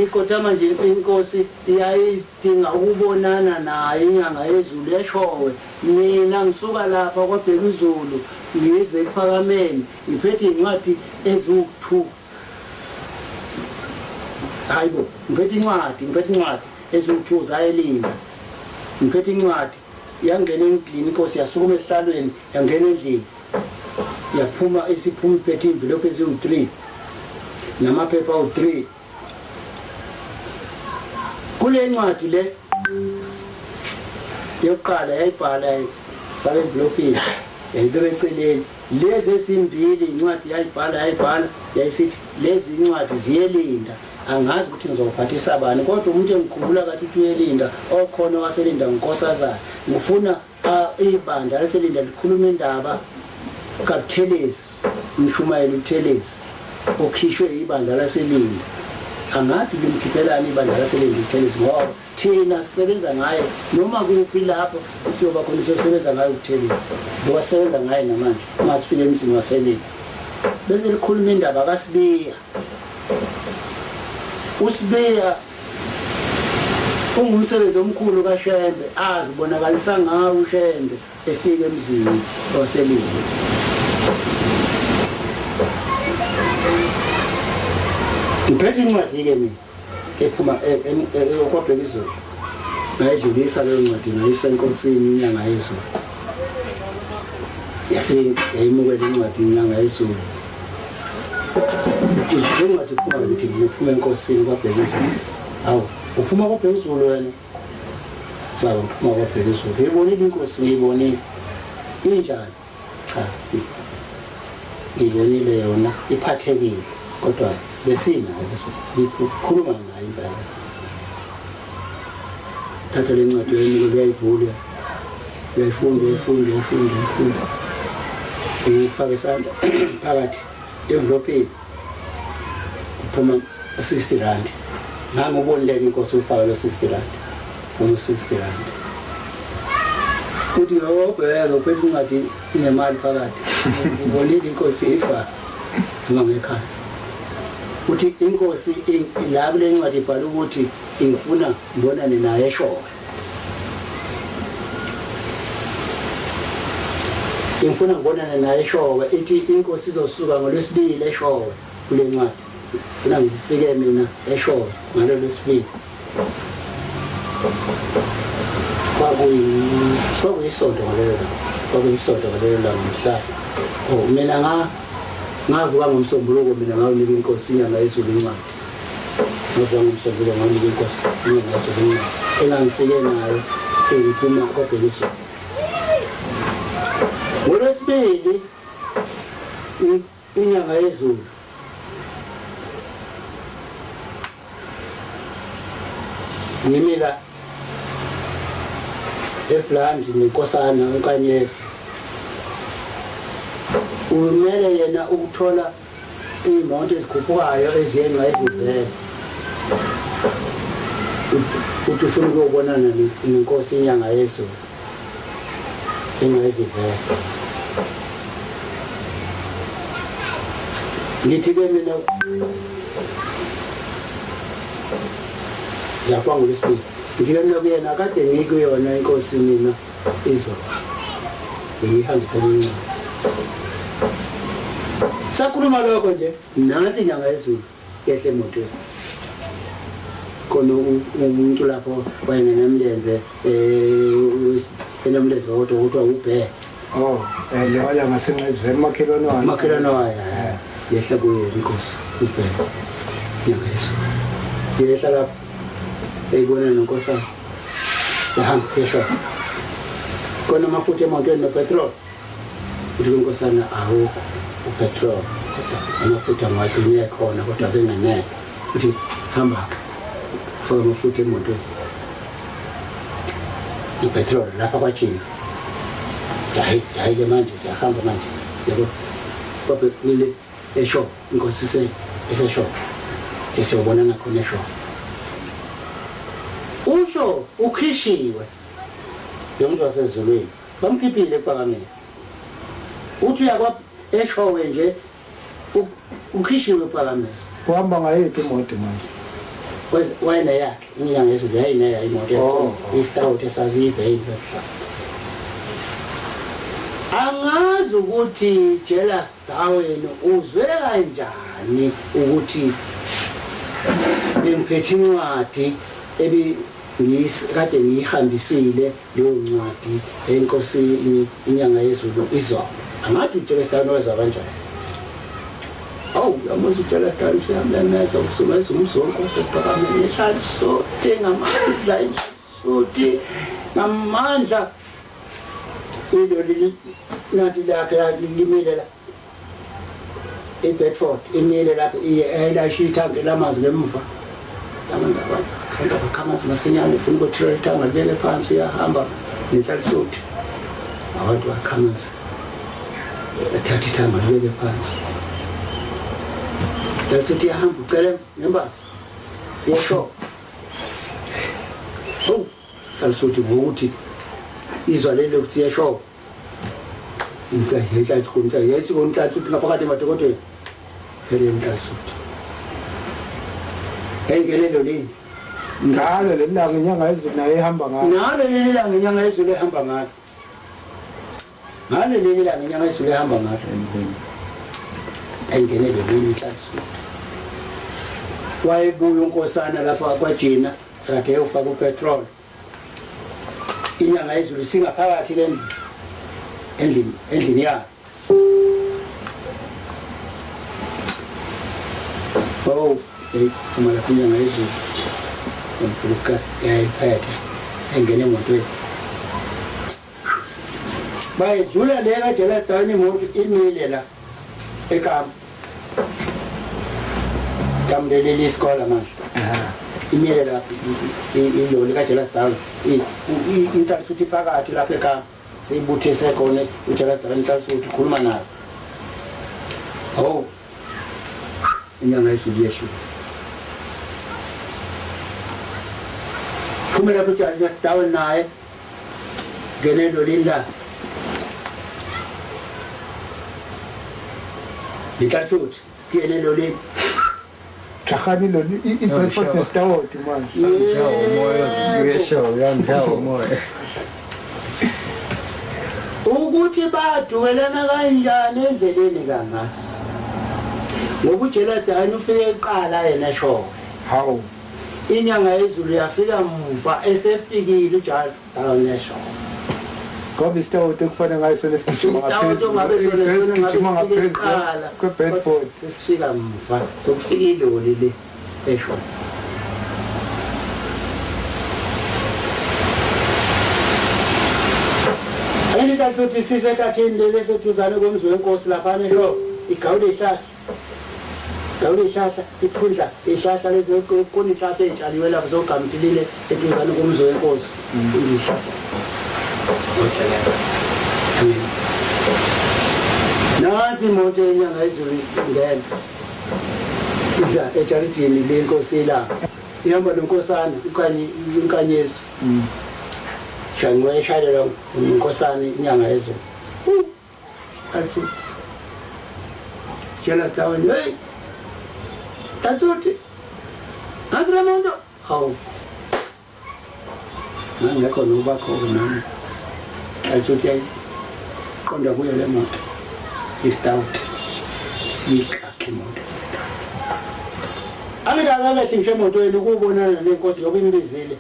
ikhothama nje inkosi iyayidinga ukubonana naye inyanga yezulu eshowe Mina ngisuka lapha kwaBhekuzulu ngize ekuphakameni ngiphethe incwadi eziwu-2. Hayi bo, ngiphethe incwadi, ngiphethe incwadi eziwu-2 zayelinda. Ngiphethe incwadi yangena endlini inkosi yasukuma esihlalweni yangena endlini yaphuma isiphuma iphethe imvilophi eziwu-3 namaphepha awu-3 Kule ncwadi le yokuqala yayibhala faka envilopini yayibeka eceleni lezi ezimbili incwadi yayibhala yayibhala yayisithi lezi incwadi ziyelinda angazi ukuthi ngizophathisa bani kodwa umuntu engikhumbula kathi uthi uyelinda okhona waselinda ngunkosazana ngifuna ibandla laselinda likhuluma indaba kaButhelezi umshumayeli uButhelezi. Okhishwe ibandla laseLinda. Angathi limkhiphelani ibandla laseLinda uButhelezi, ngoba thina sisebenza ngaye noma kuphi lapho siyoba khona, siyosebenza ngaye uButhelezi, ngoba sisebenza ngaye namanje uma sifika emzini waseLinda. Bese likhuluma indaba kaSibiya. USibiya ungumsebenzi omkhulu kaShembe, azibonakalisa ngawo uShembe efika emzini waseLinda. Ngiphethe incwadi-ke mina ephuma okwabheka izulu, ngayidlulisa leyo ncwadi, ngayisa enkosini inyanga yezulu. Yafike yayimukela incwadi inyanga yezulu. Le ncwadi iphuma ngithi ngiphuma enkosini kwabheka izulu. Awu, uphuma kwabheka izulu wena? Baba, ngiphuma kwabheka izulu. Ngiyibonile inkosi, ngiyibonile. Injani? Cha, ngiyibonile yona, iphathekile, kodwa besinayo, besikhuluma nayo impela. Thatha le ncwadi uyayinika, uyayivula, uyayifunda, uyayifunda, uyayifunda, uyayifunda, uyifake isandla phakathi envelophini, kuphuma u-60 rand. Ngangubonile-ke inkosi ufake lo 60 rand, phuma u-60 rand. Uthi yobheka, uphethe incwadi inemali phakathi, ubonile inkosi ifa phuma ngekhaya. Uthi inkosi la kule ncwadi ibhala ukuthi ingifuna ngibonane naye eShowe. Ingifuna ngibonane naye eShowe, ithi inkosi izosuka ngolwesibili eShowe. Kule ncwadi funa ngifike mina eShowe ngalo lwesibili. Kwakuyisonto ngalelo langa, kwakuyisonto ngalelo langa mhla. Oh, mina ngavuka ngoMsombuluko, mina ngawunika inkosi inyanga yezulu incwadi. Ngavuka ngoMsombuluko, ngawunika inkosi inyanga yezulu incwadi engangifike nayo engiphuma kwabhekizulu. Ngolwesibili inyanga yezulu ngimi la eBlandi nenkosana uNkanyezi, umele yena ukuthola iy'moto ezikhuphukayo eziyenxa ezivele, uthi ufuna ukuyobonana nenkosi inyanga yezulu engqayizivele. Ngithi-ke mina lapha ngolwesibili, ngithi-ke mina kuyena kade ngikuyona inkosi mina izolo, ngiyihambisele incwadi. Sakhuluma lokho nje, nansi inyanga yezulu yehla emotweni. Khona umuntu lapho wayengenemlenze, enomlenze wodwa kuthiwa ubhe. Oh, leyo ngasenqeziveni, umakhelwane wayo. Umakhelwane wayo. Yehla kuye inkosi ubhe inyanga yezulu, yehla lapho eyibona nonkosana, siyahamba siyeshona khona amafutha emotweni nopetrol. Uthi kwinkosana awukho upetrol, kodwa amafutha ngiwagcine khona, kodwa bengenele. Uthi hamba-ke ufake amafutha emotweni nopetrol lapha kwajinga. Jahile manje, siyahamba manje, siyabo kwabhekile esho inkosi isesho nje, siyobonana khona esho. Usho ukhishiwe lo muntu wasezulwini, bamkhiphile ekuphakameni. Uthi uyakwa eshowe nje, ukhishiwe ekuphakameni. Uhamba ngayiphi imoto manje? Wayeneyakhe inyanga yezulu, yayineya imoto Oh. istout esasiyiveyili. Angazi ukuthi Jealous Darwin uzwe kanjani ukuthi bengiphethe incwadi ebi kade ngiyihambisile leyo ncwadi enkosini inyanga yezulu izolo. Angathi uJealous Darwin wezwa kanjani. Awu, uyamuzwa uJealous Darwin usuyamemeza, usumeza umzonke wasephakameni, ehlalsote ngamandla, ehlalsote ngamandla. Iloli nathi lakhe limile la iBedford, imile lapho, iye elayisha ithangi lamanzi ngemuva. Amanzi, abantu bakha amanzi masinyane, ufuna ukuthela ithanga, libeke phansi, uyahamba nenhlalisuthi. Abantu bakha amanzi, bathatha ithanga libeke phansi. Yathi iyahamba ucele ngembazo siyesho. Oh, alisuthi ngokuthi izwa leli lokuthi siyesho. Inhlanhla inhlanhla yayisuka inhlanhla ukuthi ngaphakathi emadokodweni. Phele inhlanhla. Yayingenelo lini? Ngalo leli langa inyanga yezulu naye ihamba ngalo. Ngalo leli langa inyanga yezulu ehamba ngalo. Ngalo leli langa inyanga yezulu ehamba ngalo. Ayingenelo lini inhlanhla. Wayebuya unkosana lapha kwaJina kade eyofaka upetrol. Inyanga yezulu singaphakathi le endlini endlini yakhe. Oh, hey, uma lapho inyanga yezulu. Umkhulukazi yayiphethe engene emotweni. Bayidlula le kaJela Dani imoto imile la ekamu. Kamu leli isikole manje. Imile lapho iloli kaJela Dani. Inhlanhla phakathi lapha ekamu. Seyibuthise khona uJela Dani inhlanhla uthi khuluma nayo. Oh. Inyanga yezulu yehla. Phumela lapho uJela Dani naye. Ngene lolini la. Ngikathuthi kuyena lolini. Jahani lo i-Bedford neStawoti manje. Ngishawa umoya uyeshawa uyangishawa umoya. Ukuthi badukelana kanjani endleleni kangasi. Ngoba uJela Dani ufike eqala yena eshowe. Hawu. Inyanga yezulu yafika mva esefikile uJela Dani eshowe. Ngoba iStawoti ekufana ngayo sona sigijima Isitawuto ngabe sona sona Sigijima ngabe sifike ngaphezulu kuqala. kwe-Bedford. Sesifika mva sokufika iloli le eshowe. Angithi ukuthi sisehlathini leli eseduzane komzi wenkosi laphana esho igawule ihlahla. Gawule ihlahla iphundla ihlahla lezi khona ihlahla ey'tshaliwe lapho zogamtilile eduzane komzi wenkosi. Ihlahla. Nansi imoto yenyanga yezulu ingena. Iza ejaridini lenkosi ilanga. Ihamba nonkosana ukanye inkanyezi. Shangwe eshayelwa inkosana inyanga yezulu. Athi Jela down, hey. Tatsuthi. Nansi le moto. Hawu. Ngangekho nobakho nami. Tatsuthi yayiqonda kuyo le moto. I-stout. Iyixakhe imoto. Angithi akakathi ngisho emotweni ukubonana nenkosi ngoba imbizile.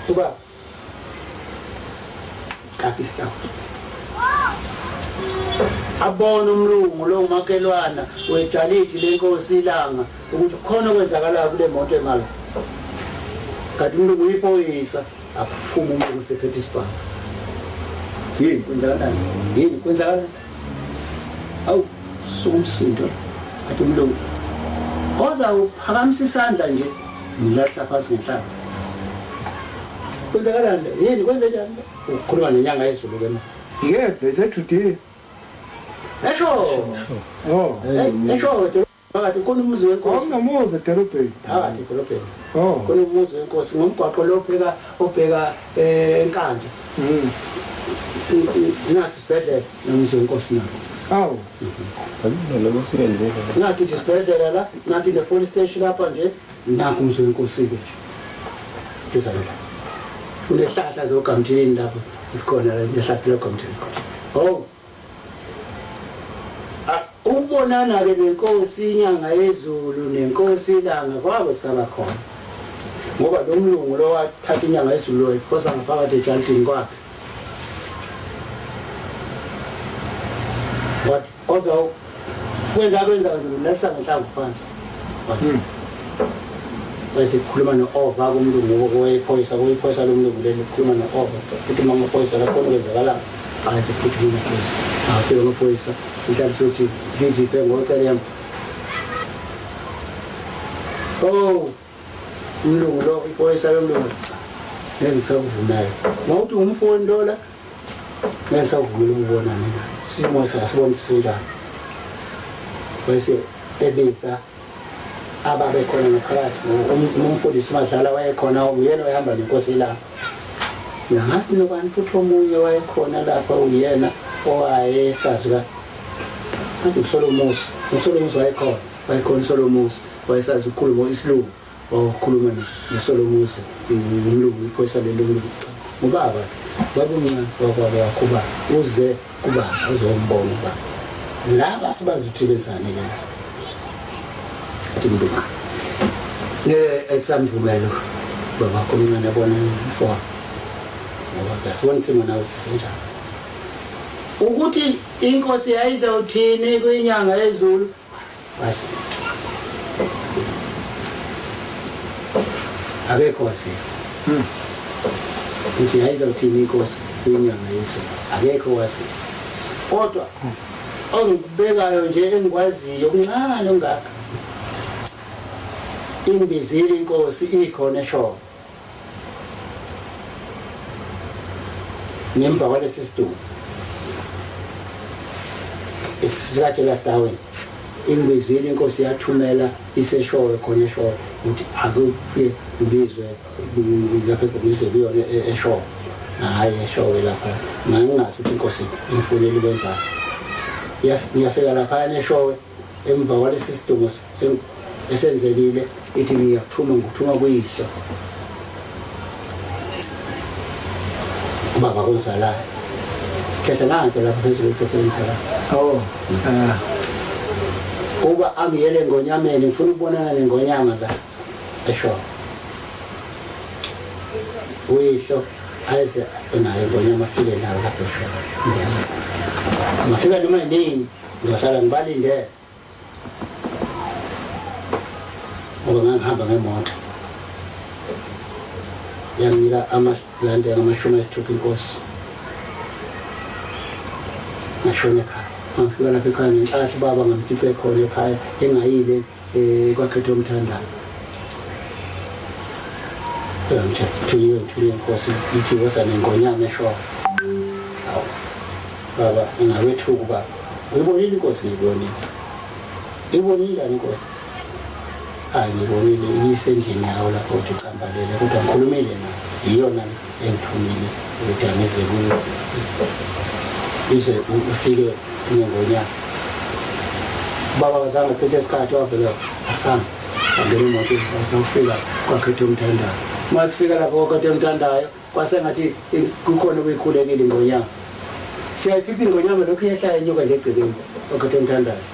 Uba kaphi stout. Abona umlungu lo umakhelwana wejalidi lenkosi ilanga ukuthi khona okwenzakalayo kule moto emala. Kanti umlungu uyiphoyisa aphuma umlungu sephethe isibhamu. Yini kwenzakalani? Yini kwenzakalani? Awu suka umsindo athi umlungu. Koza uphakamisa isandla nje ngilalisa phansi ngenhlamba. Kwenzakalani? Yini kwenzenjani? Ukhuluma nenyanga yezulu ke manje. Yebo, isejudile. Esho. Oh. Esho phakathi khona umuzi wenkosi. Awunamuzi edolobheni. Phakathi edolobheni. Oh. Khona umuzi wenkosi ngomgwaqo lo obheka obheka eNkandla. Nasi isibhedlela nomuzi wenkosi nawo. Awu. Nathi nje isibhedlela la, nathi ne police station lapha nje, nakho umuzi wenkosi ke nje. Duzane la. Kunehlahla zogamthini lapho likhona la nehlahla logamthini khona. Oh. Ukubonana ke nenkosi inyanga yezulu nenkosi ilanga kwabe kusaba khona. Ngoba lo mlungu lo wathatha inyanga yezulu wayiphosa ngaphakathi ejalidini kwakhe. What oza kwenza kwenza nje lalisa ngenhlamvu phansi. Phansi. Bese kukhuluma no-Ova kumlungu wephoyisa kuyiphoyisa lomlungu leli kukhuluma no-Ova futhi uma amaphoyisa lakhona kwenzakala hayi sekuphuthume amaphoyisa afika amaphoyisa inhlanhla ukuthi zivive ngocelema. Oh umlungu lo iphoyisa lomlungu ngeke ngisakuvumela ngokuthi ngumfoni lola ngeke ngisakuvumela ukubonana naye sisimo sasibona sinjani bese Ebiza ababekhona ngaphakathi umfundisi uMadlala wayekhona uyena wayehamba nenkosi ilanga. Ngathi nobani futhi omunye wayekhona lapha uyena owayesazi ka ngathi uSolomusi uSolomusi wayekhona wayekhona uSolomusi wayesazi ukukhuluma isilungu wakhuluma noSolomusi umlungu iphoyisa lelungu ubaba babumncane wakwaba wakho uba uze kubaba uzombona ubaba laba sibazi ukuthi benzani ke athi mntu esamvumelo baba wakho omncane abona umfowabo ngoba uyasibona isimo nawe sisinjani ukuthi inkosi yayizawuthini kwinyanga yezulu basi akekho waziyo hmm. ukuthi yayizawuthini inkosi kwinyanga yezulu akekho waziyo kodwa ongikubekayo nje engikwaziyo kuncane ongaka ingibizile inkosi ikhona eshoyo ngemva kwalesi sidumbu esikaJolas Darwin ingibizile inkosi yathumela iseshowe khona eshowe ukuthi akufike ngibizwe lapha ngize kuyona e, eshowe hayi eshowe lapha ngangingazi ukuthi inkosi ingifunela ukwenzani ngiyafika laphayana eshowe emva kwalesi sidumbu esenzekile ithi ngiyakuthuma ngikuthuma kuyihlo ubaba kozalayo khetha nanto lapha phezulu ikhetha engizalayo oh ah kuba angiyele engonyameni ngifuna ukubonana nengonyama la esho uyihlo aze enayo ingonyama afike nayo lapho esho ngafika noma yinini ngizohlala ngibalindele ngoba ngangihamba ngemoto yanginika amalandi angamashumi ayisithupha inkosi ngashona ekhaya ngafika lapha ekhaya ngenhlahla ubaba ngamfice ekhona ekhaya engayile um kwakhetha omthandayo ngithunyiwe ngithunyiwe inkosi ithi wosa nengonyama eshoyo awu baba ngingawethuka ubaba uyibonile inkosi ngiyibonile ibonile njani inkosi hayi ngibonile ibisendlini yawo lapho uthi cambalele kodwa ngikhulumile nayo yiyona engithumile ukuthi angize kuyo ize ufike nengonyama ubaba kazange achithe isikhathi wavele akusanga sangena imoto sawufika kwakhetha umthandayo uma sifika lapho kwakhetha umthandayo kwasengathi kukhona okuyikhulekile ingonyama siyayifica ingonyama lokhu iyehla yenyuka nje egcekeni kwakhetha umthandayo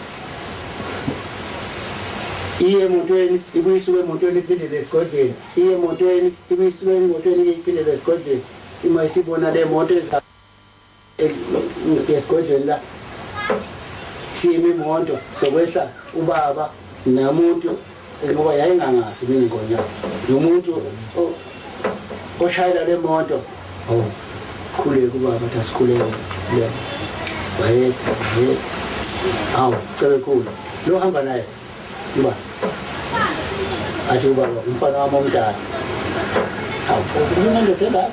iye emotweni ibuye isuke emotweni iphindele esigodlweni iye emotweni ibuye isuke emotweni iphindele esigodlweni uma isibona le moto esigodlweni la siyima imoto sokwehla ubaba namuntu ngoba yayingangazi mina ingonyama nomuntu oshayela le moto oh khuleka ubaba athi asikhuleke le waye waye awu cebe khulu lo hamba naye uba athi ubaba umfana wami omdala awu unendoda engaka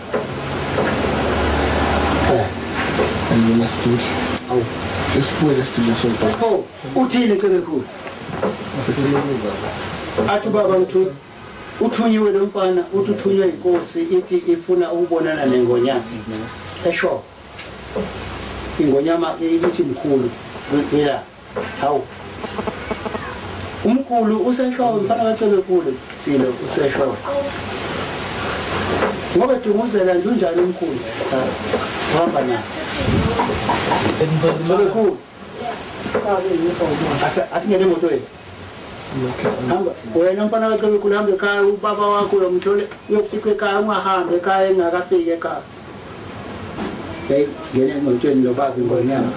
eh Angena studio. Awu. Sesibuyele studio sonke. Oh, uthini cebekhulu? Athi ubaba ngithu uthunyiwe lo mfana uthi uthunywe inkosi ithi ifuna ukubonana nengonyama. Esho. Ingonyama ithi mkhulu ila. Hawu. Umkhulu useshowe mfana kaCebekhulu silo useshowe. Ngoba dunguzela nje unjani umkhulu? Uhamba naye. Cebekhulu. Asingene emotweni. Hamba wena mfana kaCebekhulu hamba ekhaya ubaba wakho uyomthole uyofika ekhaya ungahambi ekhaya engakafiki ekhaya. Hey, ngene emotweni nobaba ingonyama.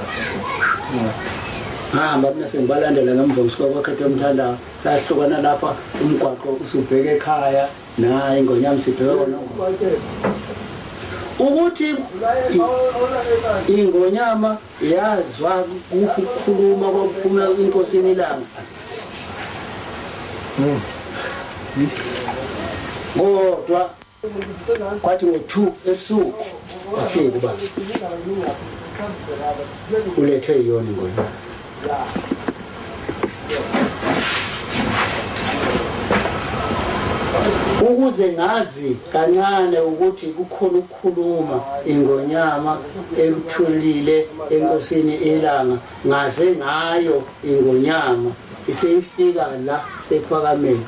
Ngahamba mina sengibalandela ngemva ngisuka kwakhetha umthandayo. Sahlukana lapha umgwaqo usubheke ekhaya naye ingonyama sibheke kona. Ukuthi ingonyama yazwa ukukhuluma kwakuphuma inkosini ilanga. Kodwa kwathi ngo-2 ebusuku wafika ubaba ulethwe yiyona ingonyama Ukuze ngazi kancane ukuthi kukhona ukukhuluma ingonyama ekuthulile enkosini ilanga, ngaze ngayo ingonyama iseyifika la ephakameni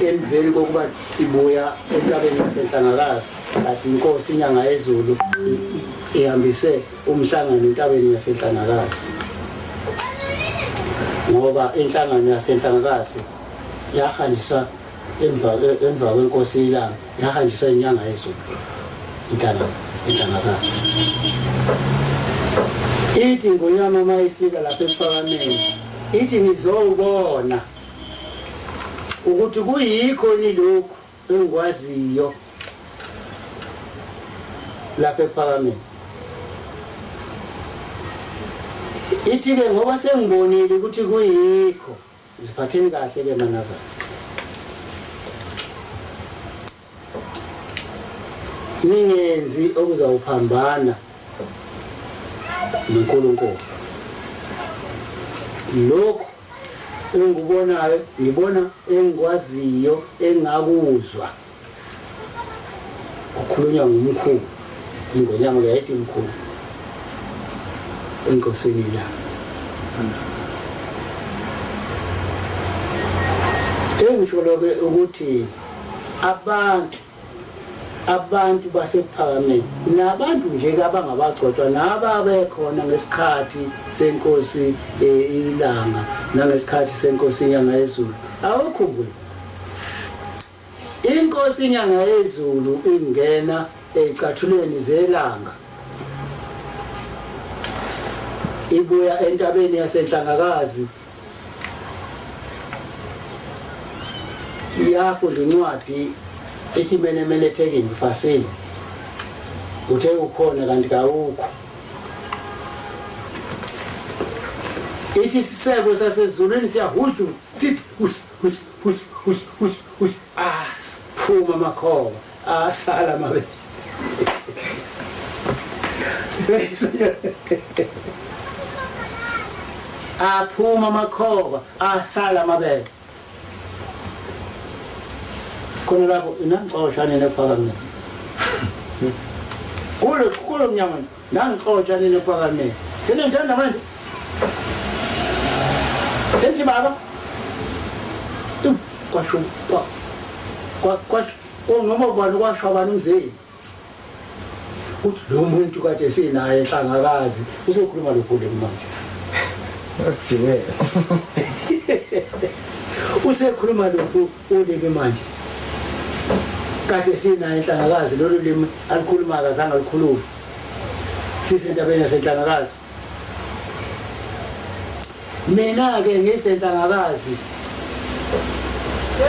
emveni kokuba sibuya entabeni yasenhlangakazi, kade inkosi inyanga yezulu ihambise umhlangano entabeni yasenhlangakazi, ngoba inhlangano yasenhlangakazi yahanjiswa emva emva kwenkosi ilanga, yahanjiswa inyanga yezulu inhlangano enhlangakazi. Ithi ingonyama uma ifika lapha ephakameni, ithi ngizowubona ukuthi kuyikho ni lokhu engikwaziyo lapha ephakameni. Ithi-ke ngoba sengibonile ukuthi kuyikho, ziphatheni kahle ke manazana, ningenzi okuzawuphambana noNkulunkulu. Lokhu engikubonayo ngibona engikwaziyo engakuzwa kukhulunywa ngumkhulu, ingonyama yayithi umkhulu enkosini la. Engisho lokho ukuthi abantu basekuphakameni nabantu nje abangabagcotshwa nababekhona ngesikhathi senkosi ilanga nangesikhathi senkosi inyanga yezulu, awukhumbule inkosi inyanga yezulu ingena ezicathulweni zelanga ibuya entabeni yasenhlangakazi, yafunda incwadi ethi menemene thekini fasini, uthe ukhona kanti kawukho. Ithi isiseko sasezulwini siyahudlu, sithi hush hush hush hush hush hush, asiphuma amakhoba asala mabele. Aphuma amakhoba asala amabele khona lapho. Nangixosha nina ephakameni kulo mnyama, nangixosha nina ephakameni. Seningithanda manje, senithi baba, kwasho noma ubani, kwasho abantu umzimba uthi lo muntu kade sinaye enhlangakazi usekhuluma lokhu limi manje. Asijikele. Usekhuluma lokhu ulimi manje, kade sinaye enhlangakazi, lolu limi alikhuluma akazange alikhulume sisentabeni yasenhlangakazi. Mina-ke ngisenhlangakazi,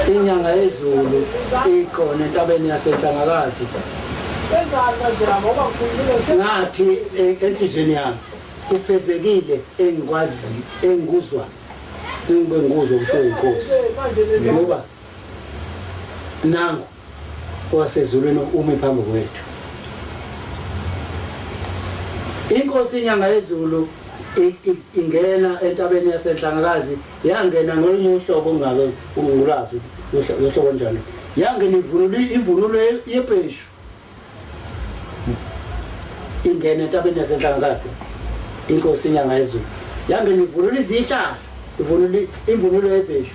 inyanga yezulu ikhona entabeni yasenhlangakazi, ngathi enhliziyweni yami kufezekile engikwazi engikuzwa engibe ngikuzwa kusho inkosi, ngoba nangu wasezulwini umi phambi kwethu. Inkosi inyanga yezulu ingena entabeni yasenhlangakazi, yangena ngolunye uhlobo ongake ungulazi uhlobo njani, yangena ivunulo imvunulo yebheshu, ingena entabeni yasenhlangakazi. Inkosi inyanga yezulu yangena ivunula izihlahla, ivunula imvunulo yebheshu,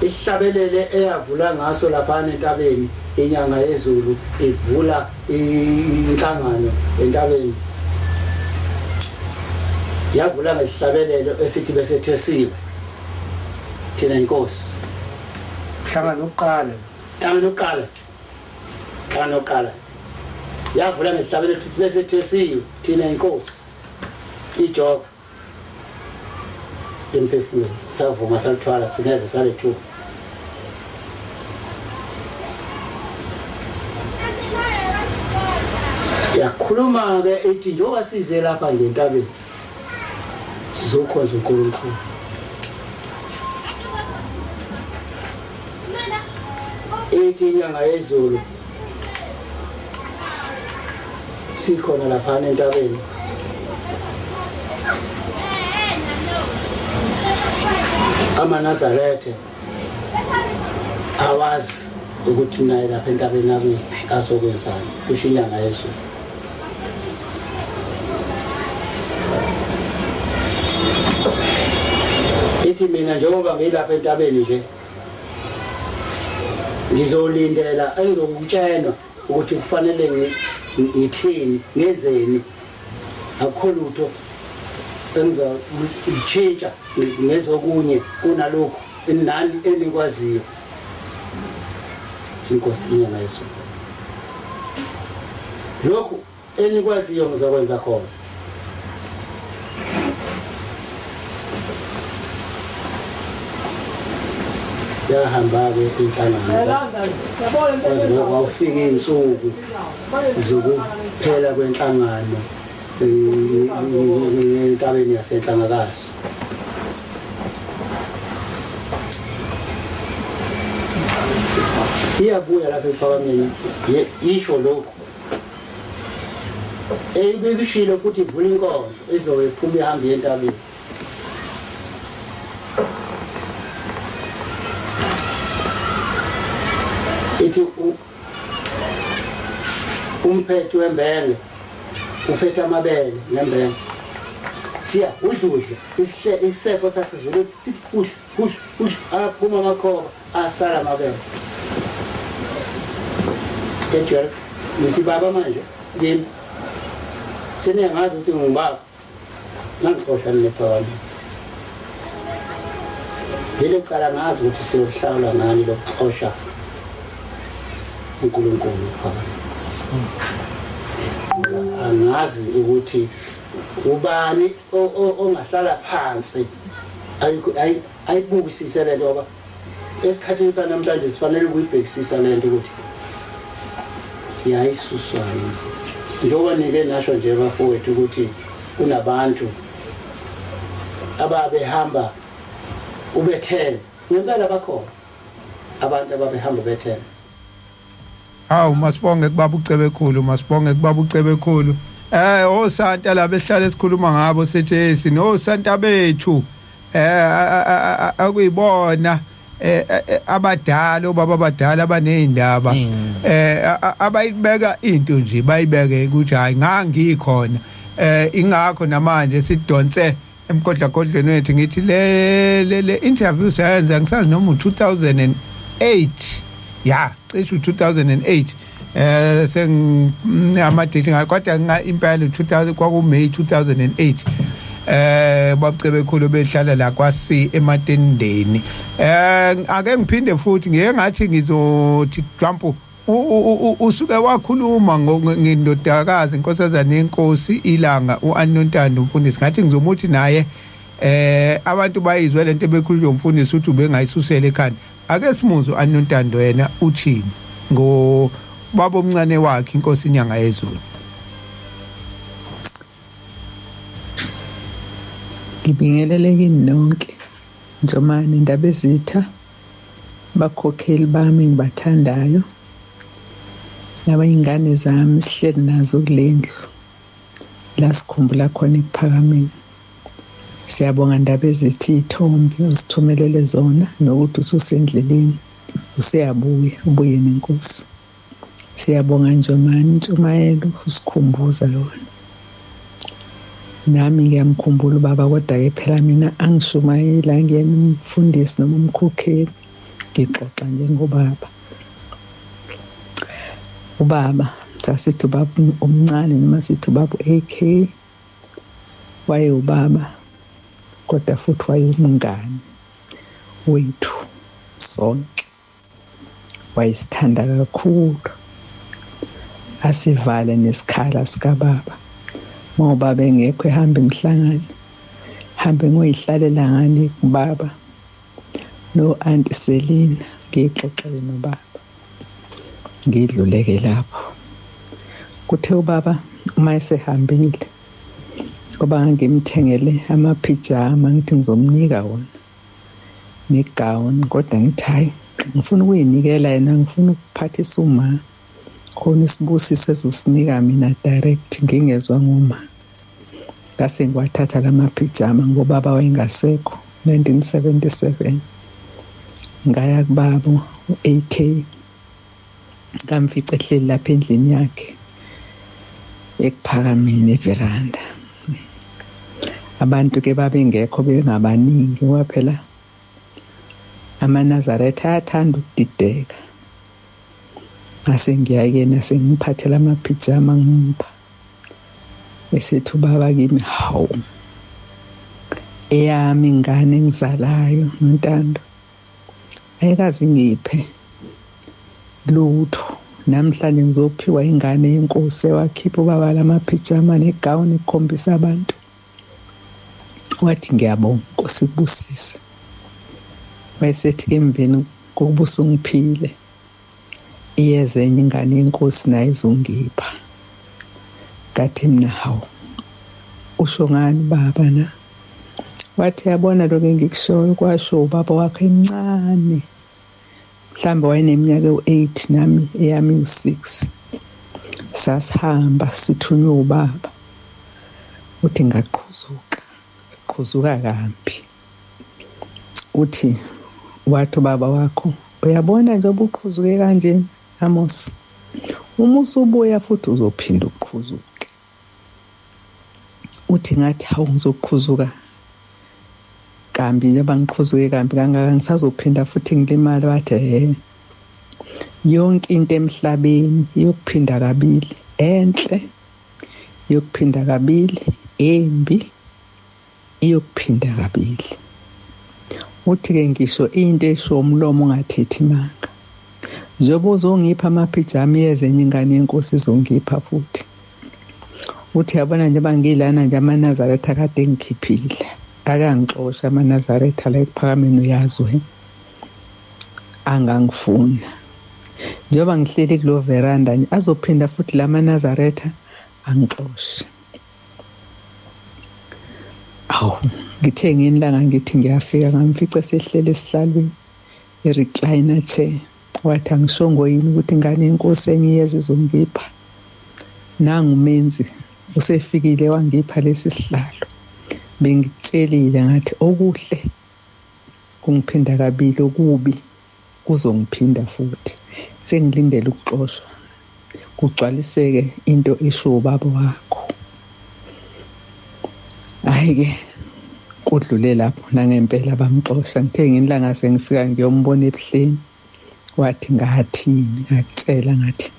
ihlabelele eyavula ngaso laphana entabeni inyanga yezulu ivula inhlangano entabeni, yavula ngesihlabelelo esithi besethesiwe thina inkosi. Hlangano yokuqala. Hlangano yokuqala, hlangano yokuqala, yavula ngesihlabelelo esithi besethesiwe thina inkosi ijoka emphefumulweni. Savuma salithwala, singeze salethuka. Yakhuluma-ke ithi njengoba size lapha nje entabeni sizokhonza uNkulunkulu. Ithi inyanga yezulu sikhona laphana entabeni, amaNazaretha awazi ukuthi naye lapha entabeni akuphi azokwenzani, kusho inyanga yezulu. Ithi mina njengoba ngilapha entabeni nje ngizolindela engizokutshenwa ukuthi kufanele ngithini, ngenzeni. Akukho lutho engizolushintsha ngezokunye kunalokhu nani enikwaziyo. Inkosi inyanga yezulu, lokhu enikwaziyo ngizokwenza khona. Yahamba-ke inhlangano kwaze kwawufika iy'nsuku zokuphela kwenhlangano entabeni yasenhlangakazi. Iyabuya lapha ekuphakameni isho lokhu eyibikishilo futhi ivula inkonzo izobe iphuma ihambe entabeni. Ithi umphethe wembenge uphethe amabele nembenge, siya udludle isefo sasezulwini sithi udlu udlu udlu, aphuma amakhoba asala amabele. Ejele ngithi baba manje kimi seniyangazi ukuthi ngingubaba, nangixosha nginephakameni leli cala, ngazi ukuthi siyohlawula ngani lokuxosha uNkulunkulu phakathi. Angazi ukuthi ubani ongahlala phansi ayibukisise lento, ngoba esikhathini sanamhlanje sifanele ukuyibhekisisa lento ukuthi yayisuswa yini. Njengoba nike nasho nje bafowethu ukuthi kunabantu ababehamba ubethele, ngempela bakhona abantu ababehamba bethele. Hawu, masibonge kubaba uCebekhulu, masibonge kubaba uCebekhulu. Osanta laba esihlale sikhuluma ngabo, sithi sinosanta bethu akuyibona abadala, obaba abadala abanezindaba abayibeka into nje, bayibeke ukuthi hayi ngangikhona. Ingakho namanje sidonse emgodlagodlweni wethu, ngithi le interview sayenza ngisazi noma u2008, ya cishe u2008, seng ama-date ngayo, kodwa impela u2000 kwaku May 2008. Babucebekhulu behlala la kwa-C ematendeni. Ake ngiphinde futhi ngiye ngathi ngizothi jump, usuke wakhuluma ngendodakazi inkosazana yenkosi ilanga uAnontando umfundisi, ngathi ngizomuthi naye abantu bayizwe lento ebekhulunywa umfundisi uthi ubengayisusela ekhanda. Ake simuzwe uAnontando yena uthini ngo baba omncane wakhe inkosi inyanga yezulu. Ngibingelele kini nonke Njomane, Ndabezitha, bakhokheli bami engibathandayo, nabayingane zami sihleli nazo kule ndlu la sikhumbula khona ekuphakameni. Siyabonga Ndabezitha iy'thombe ozithumelele zona nokuthi ususendleleni useyabuya ubuye nenkosi. Siyabonga Njomane intshumayelo usikhumbuza yona. Nami ngiyamkhumbula ubaba, kodwa-ke phela mina angishumayeli, angiyena umfundisi noma umkhokheli, ngixoxa njengobaba. Ubaba sasithi ubaba omncane noma sithi ubaba u-AK, wayewubaba kodwa futhi wayewumngani wethu sonke. Wayesithanda kakhulu, asivale nesikhala sikababa. Uma ubaba engekho ehamba imihlangano, hambe ngoyihlalela ngale kubaba no-anti Selina, ngiyixoxele nobaba, ngidluleke lapho. Kuthe ubaba uma esehambile, ngoba ngangimthengele amaphijama, ngithi ngizomnika wona ne-gown, kodwa ngithi hhayi, ngifuna ukuyinikela yena, ngifuna ukuphathisa uma khona isibusiso ezosinika mina direct, ngingezwa ngoma. Ngase ngiwathatha la maphijama ngoba baba wayengasekho, 1977 ngaya kubaba u-AK, ngamfica ehleli lapha endlini yakhe ekuphakameni everanda. Abantu ke babengekho, bengabaningi, ngoba phela amaNazaretha ayathanda ukudideka. Ngase ngiya kuyena, sengiphathela amaphijama, ngimupha, esethi ubaba kimi, hawu, eyami ingane engizalayo noNtando ayikaze ngiphe lutho, namhlanje ngizophiwa ingane yenkosi. Ewakhipha ubaba lamaphijama negawuni ekukhombisa abantu. Wathi, ngiyabonga, Nkosi kubusise. Wayesethi-ke emveni kokuba usungiphile, iyeza enye ingane yenkosi nayo izongipha. Ngathi mina, hawu, usho ngani baba na? Wathi, yabona lokho engikushoyo kwasho ubaba wakhe emncane, mhlawumbe wayeneminyaka ewu-8, nami eyami iwu-6, sasihamba sithunywe ubaba. Uthi ngaqhuzuka, qhuzuka kambi. Uthi wathi ubaba wakho, uyabona nje ubuqhuzuke kanje Amos, uma usubuya futhi uzophinda uqhuzuke. Uthi ngathi, hawu, ngizoqhuzuka kambi, njengoba ngiqhuzuke kambi kangaka ngisazophinda futhi ngilimale? Wathi, he, yonke into emhlabeni iyokuphinda kabili, enhle iyokuphinda kabili, embi iyokuphinda kabili. Uthi-ke ngisho into esho umlomo ungathethi manga, njengoba uzongipha amaphijama, iyeze enye ingane yenkosi izongipha futhi. Uthi yabona njengoba ngilana nje, amaNazaretha kade engikhiphile, akangixosha amaNazaretha la ekuphakameni, uyazi wena, angangifuna. Njengoba ngihleli kulo veranda nje, azophinda futhi la maNazaretha angixoshe. Awu, ngithe ngenilanga ngithi ngiyafika, ngamfica sehlele esihlalweni i-recliner chair. Wathi, angishongo yini ukuthi ingane yenkosi enye iyeza izongipha? Nangu umenzi usefikile wangipha lesi sihlalo. Bengikutshelile ngathi okuhle kungiphinda kabili, okubi kuzongiphinda futhi. Sengilindele ukuxoshwa, kugcwaliseke into eshiwo ubaba wakho. Hhayi-ke, kudlule lapho, nangempela bamxosha. Ngithe ngenilanga sengifika ngiyombona ebuhleni, wathi, ngathini? Ngakutshela ngathi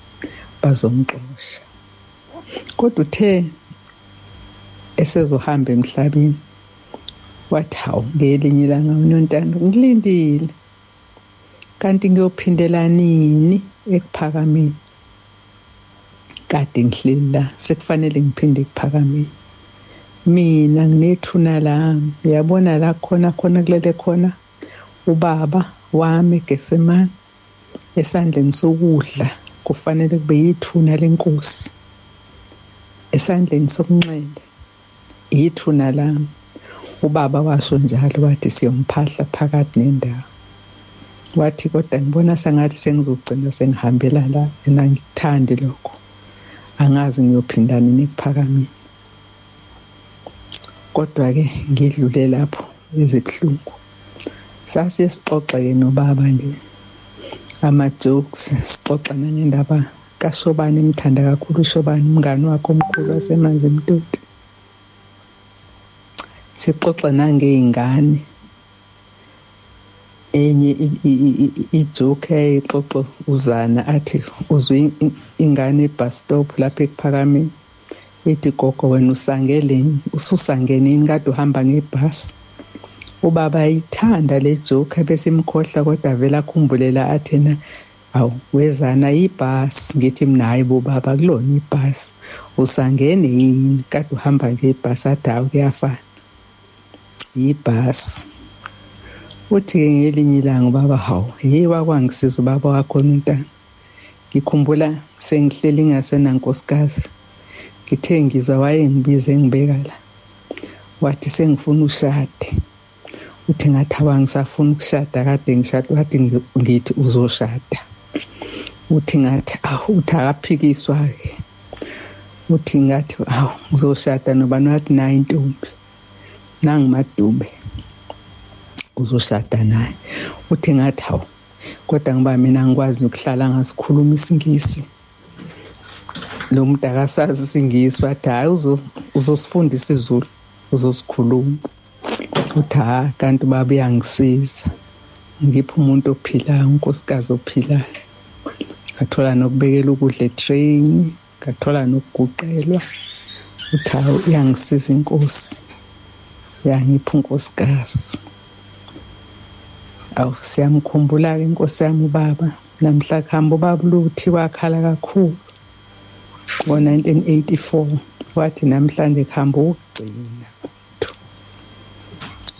bazongixosha. Kodwa uthe esezohamba emhlabeni, wathi, hawu, ngelinye ilanga uNontando ngilindile, kanti ngiyophindela nini ekuphakameni? Kade ngihleli la, sekufanele ngiphinde ekuphakameni. Mina nginethuna lami, uyabona la khona khona kulele khona ubaba wami eGesemane, esandleni sokudla kufanele kube yithuna lenkosi, esandleni sokunxele ithuna lami. Ubaba washo njalo, wathi siyomphahla phakathi nendawo. Wathi, kodwa ngibona sengathi sengizogcina sengihambela la, and angikuthandi lokho, angazi ngiyophinda nini ekuphakameni. Kodwa-ke ngidlule lapho ezibuhlungu. Sasiye sixoxe-ke nobaba nje ama-jokes, sixoxa nangendaba kaShobane, emthanda kakhulu uShobane, umngani wakhe omkhulu waseManzimtoti. Sixoxa nangey'ngane. Enye ijoke ayayixoxa uzana, athi uzwe ingane e-bus stop lapha ekuphakameni ithi, gogo, wena usangele ususangene yini kade uhamba ngebhasi? Ubaba ayithanda le joke, bese imkhohlwa, kodwa vele akhumbulela athi na, awu wezana, ibhasi. Ngithi mina, hayi bo baba, kulona ibhasi, usangene yini kade uhamba ngebhasi? Athi, hawu, kuyafana, yibhasi. Uthi-ke ngelinye ilanga ubaba, hawu, hey, wakwangisiza ubaba wakhona untana. Ngikhumbula sengihleli ngasenankosikazi, ngithe ngizwa wayengibiza engibeka la, wathi sengifuna ushade. Uthi ngathi, awa, ngisafuna ukushada, kade ngishada. Wathi, ngithi uzoshada. Uthi ngathi, awu, uthi akaphikiswa-ke. Uthi ngathi, awu, ngizoshada nobani? Wathi, nayi intombi, nanguMadube. uzoshada naye. Uthi ngathi hawu, kodwa ngiba mina ngikwazi ukuhlala ngasikhuluma isiNgisi, lo muntu akasazi isiNgisi. Wathi hhayi, uzosifundisa isiZulu, uzosikhuluma. Uthi ha, kanti ubaba uyangisiza, ngipha umuntu ophilayo, unkosikazi ophilayo. Ngathola nokubekela ukudla etreyini, ngathola nokuguqelwa. Uthi hawu, uyangisiza inkosi, uyangipha unkosikazi. Awu, siyamkhumbula-ke inkosi yami ubaba. Namhla kuhamba ubaba Luthi wakhala kakhulu ngo-1984, wathi namhlanje kuhamba ukugcina,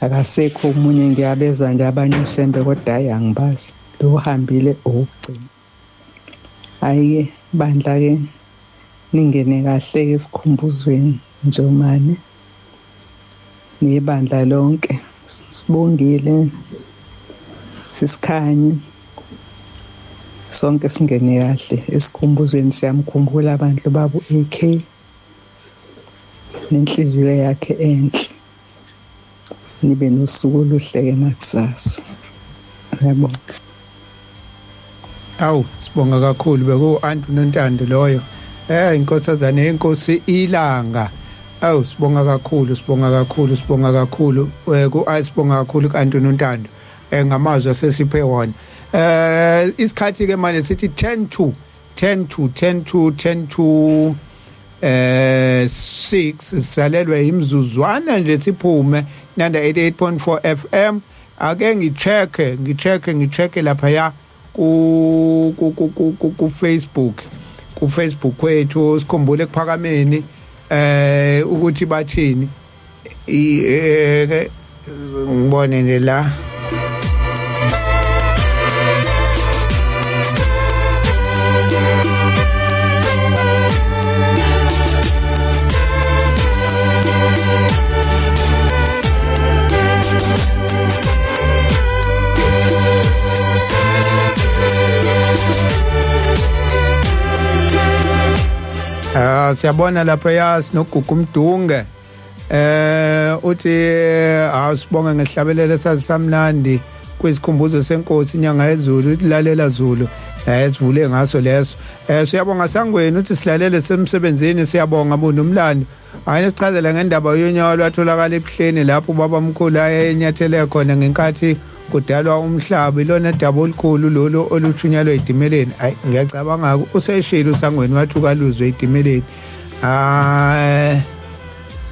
akasekho omunye. Ngiyabezwa nje abanye uShembe, kodwa hhayi angibazi, lo uhambile owokugcina. Hhayi-ke bandla-ke, ningene kahle-ke esikhumbuzweni Njomane nebandla lonke. Sibongile sisikhanye sonke, singene kahle esikhumbuzweni. Siyamkhumbula abantu baba u-AK nenhliziyo yakhe enhle. Nibe nosuku oluhle-ke nakusasa. Ngiyabonga. Awu, sibonga kakhulu. Beku Aunt Nontando loyo, inkosazane yenkosi iLanga. Awu, sibonga kakhulu, sibonga kakhulu, sibonga kakhulu ku sibonga kakhulu ku Aunt Nontando ngamazwi asesiphe wona. Isikhathi ke manje sithi 10 to 10 to 10 to 10 to 6, sisalelwe imizuzwana nje siphume. Nanda 88.4 FM. Ake ngicheck, ngicheck, ngicheck lapha ya ku Facebook, ku Facebook kwethu sikhumbule ekuphakameni ukuthi bathini. Ngibone nje la. Ah, siyabona lapha ya sinogugu Mdunge, uthi awusibonga ngehlabelelo sazisamnandi kwisikhumbuzo senkosi inyanga yezulu, uthi lalela Zulu, sivule ngaso leso. Siyabonga Sangweni, uthi silalele semsebenzini. Siyabonga bunomlando. Hayi, sichazela ngendaba yonyawo lwatholakala ebuhleni lapho ubaba mkhulu ayenyathele khona ngenkathi kudalwa umhlaba. Ilona daba olukhulu lolu oluthunyelwe etimeleni. Hayi, ngiyacabanga useshilo uSangweni, wathi ukaluzwe etimeleni. Hayi,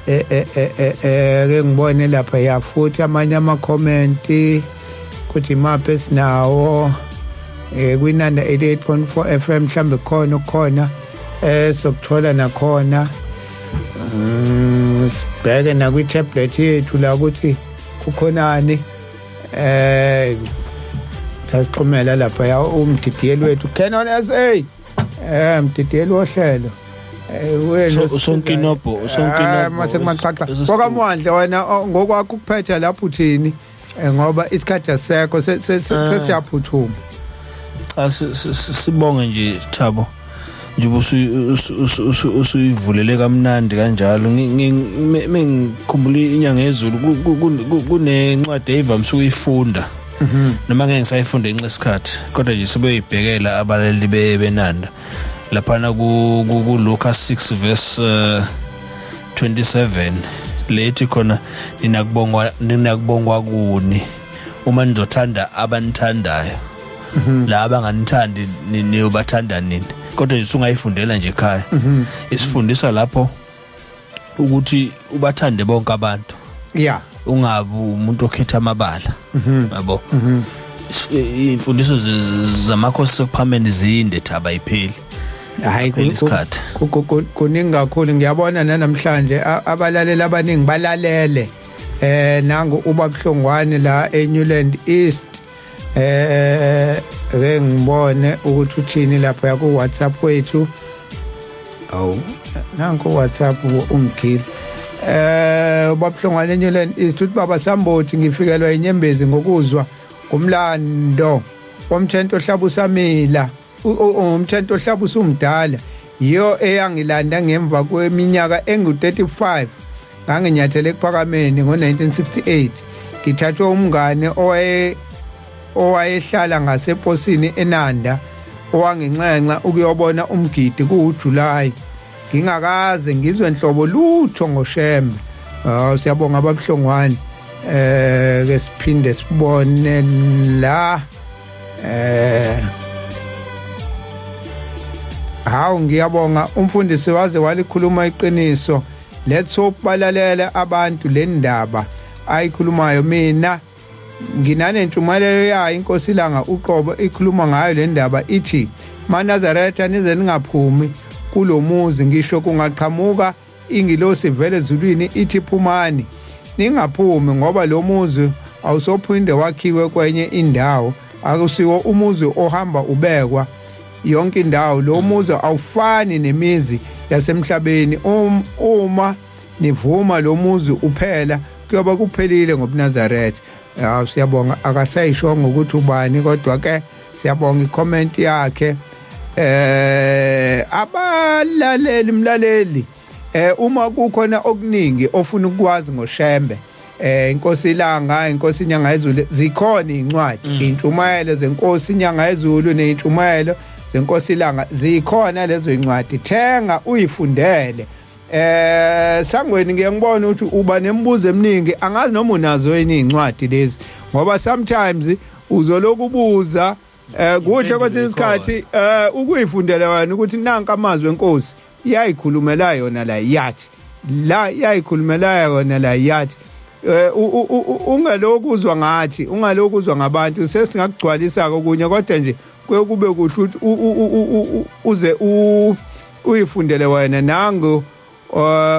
ke ngibone lapha ya futhi amanye ama comment kuthi maphi esinawo kwinanda 88.4 FM, mhlambe khona khona sokuthola nakhona. Sibheke na kwi tablet yethu la ukuthi kukhonani. Sasixhumela lapha ya umdidiyeli wethu Canon SA, mdidiyeli wohlelo, wena. Usonkinobho, usonkinobho. Mase kumaqaqa kwakamwandle. Wena ngokwakho ukuphetha lapho uthini, ngoba isikhathi asekho, sesiyaphuthuma? Cha, sibonge nje Thabo, nje usuyivulele kamnandi kanjalo. Mengikhumbula inyanga yezulu, kunencwadi eyivamise ukuyifunda, noma ngeke ngisayifunda ngenxa yesikhathi, kodwa nje sebeyibhekela abalaleli benanda laphana ku Luka 6 verse 27, lethi khona, "Ninakubongwa, ninakubongwa kuni uma nizothanda abanithandayo? La abanganithandi niyobathanda nini?" Kodwa nje usungayifundela nje ekhaya. Isifundisa lapho ukuthi ubathande bonke abantu, ungabi umuntu okhetha amabala, yabo. Imfundiso zamakhosi sekuphameni zinde thaba, ipheli. Hayi. Phela isikhathi. Kuningi kakhulu. Ngiyabona namhlanje abalaleli abaningi balalele. Nangu ubabuhlongwane la eNewland East. Ake ngibone ukuthi uthini lapha ku WhatsApp kwethu. Awu, nanku WhatsApp ungikhile. Ubabuhlongwane eNewland East uthi, "Baba Sambothi, ngifikelwa inyembezi ngokuzwa ngumlando womthento ohlabusamila, umthento ohlaba usumdala. Yiyo eyangilanda ngemva kweminyaka engu-35 nganginyathele ekuphakameni ngo-1968. Ngithathwe umngane owayehlala ngaseposini eNanda, owanginxenxa ukuyobona umgidi kuJuly. Ngingakaze ngizwe nhlobo lutho ngoShembe. Siyabonga ababuhlongwane. Ke siphinde sibone la. Hawu, ngiyabonga umfundisi, waze walikhuluma iqiniso. Let's hope balalele abantu le ndaba ayikhulumayo. Mina nginanentshumayelo yayo inkosi Ilanga uqobo ikhuluma ngayo le ndaba, ithi maNazaretha nize ningaphumi kulomuzi, ngisho kungaqhamuka ingilosi vele ezulwini ithi phumani, ningaphumi, ngoba lo muzi awusophinde wakhiwe kwenye indawo. Akusiwo umuzi ohamba ubekwa yonke indawo. Lo muzi awufani nemizi yasemhlabeni. Uma nivuma lo muzi uphela, kuyoba kuphelile ngobuNazaretha. Hawu, siyabonga. Akasayishongo ukuthi ubani, kodwa ke siyabonga icomment yakhe. Abalaleli, mlaleli, uma kukhona okuningi ofuna ukwazi ngoShembe, inkosi Ilanga, inkosi Inyanga yezulu, zikhona incwadi, intshumayelo zenkosi Inyanga yezulu neintshumayelo zenkosi Ilanga, zikhona lezo incwadi, thenga uyifundele. Sangweni, ngiye ngibona ukuthi uba nemibuzo eminingi, angazi noma unazo yini incwadi lezi, ngoba sometimes uzoloku ubuza. Kuhle kwesinye isikhathi ukuyifundela wena ukuthi nanka amazwi enkosi iyayikhulumela yona la, yathi la iyayikhulumela yona la, yathi ungalokhu uzwa ngathi, ungalokhu uzwa ngabantu, sesingakugcwalisa kokunye, kodwa nje kuye kube kuhle ukuthi uze uyifundele wena. Nangu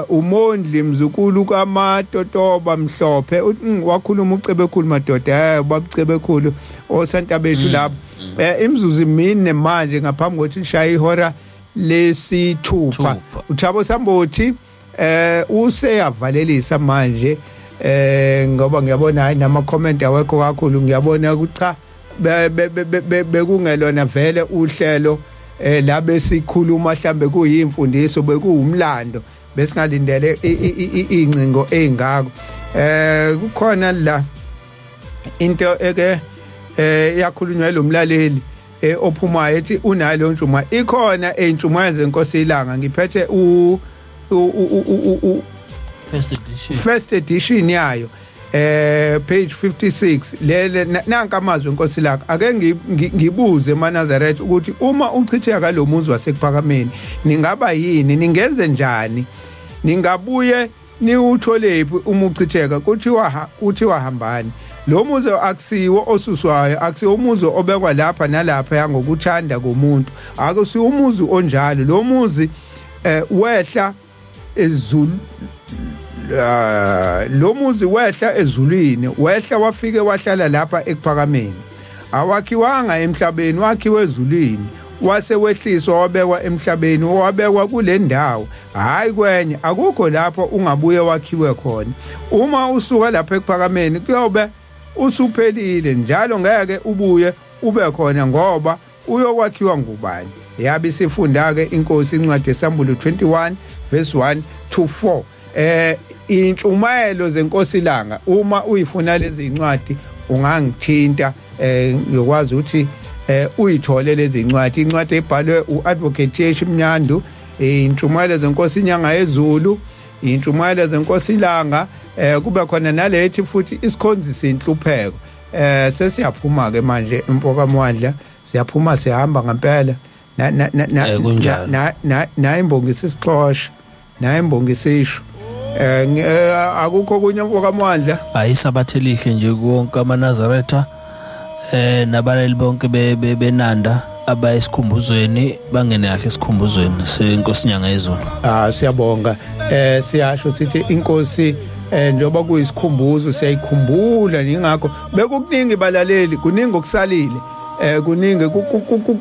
uMondli mzukulu kaMatotoba Mhlophe uthi wakhuluma uCebekhulu madoda, babuCebekhulu osanta bethu lapho. Imizuzu mine manje ngaphambi kokuthi lishaye ihora lesithupha. uThabo Sambothi useyavalelisa manje, ngoba ngiyabona hayi nama comment awekho kakhulu. Ngiyabona ukuthi cha, bekungelona vele uhlelo la besikhuluma mhlambe kuyimfundiso, bekuwumlando, besingalindele ingcingo ezingako. Kukhona la into eke yakhulunywa lo mlaleli ophumayo ethi unayo leyo ntshuma, ikhona eintshumayelo zenkosi Ilanga, ngiphethe u first edition, first edition yayo, page 56 lele. Nanka amazwi enkosi Ilanga. Ake ngibuze emaNazaretha ukuthi uma uchitheka lo muzi wasekuphakameni, ningaba yini, ningenze njani, ningabuye niwutholephi uma uchitheka? Kuthiwa hambani, lo muzi akusiwo osuswayo, akusiwo umuzi obekwa lapha nalapha yangokuthanda komuntu, akusiwo umuzi onjalo. Lo muzi wehla ezulu, lo muzi wehla ezulwini, wehla wafike wahlala lapha ekuphakameni. Awakhiwanga emhlabeni, wakhiwe ezulwini, wase wehliswa wabekwa emhlabeni, wabekwa kule ndawo, hayi kwenye. Akukho lapho ungabuye wakhiwe khona. Uma usuka lapha ekuphakameni, kuyobe usuphelile njalo, ngeke ubuye ube khona, ngoba uyokwakhiwa ngubani? Yabe isifunda ke inkosi incwadi esambulo 21 verse 1 to 4, intshumayelo zenkosi Ilanga. Uma uyifuna lezi incwadi, ungangithinta, ngiyokwazi ukuthi uyithole lezi incwadi. Incwadi ebhalwe uAdvocate T.H. Mnyandu, intshumayelo zenkosi Inyanga yezulu, intshumayelo zenkosi Ilanga, kube khona nalethi futhi isikhonzi sinhlupheko. Sesiyaphuma ke manje imfoka Mwandla, siyaphuma, sihamba ngempela na na na na Kunjalo. Na na na imbongi sisixosha na imbongi sisho akukho kunye mfoka Mwandla. Ayisabathe lihle nje kuwonke amaNazaretha nabalali bonke benanda abaye esikhumbuzweni, bangene kahle esikhumbuzweni senkosi Nyanga yezulu. Ah, siyabonga. Siyasho sithi inkosi njengoba kuyisikhumbuzo siyayikhumbula, ningakho bekukuningi balaleli, kuningi okusalile, kuningi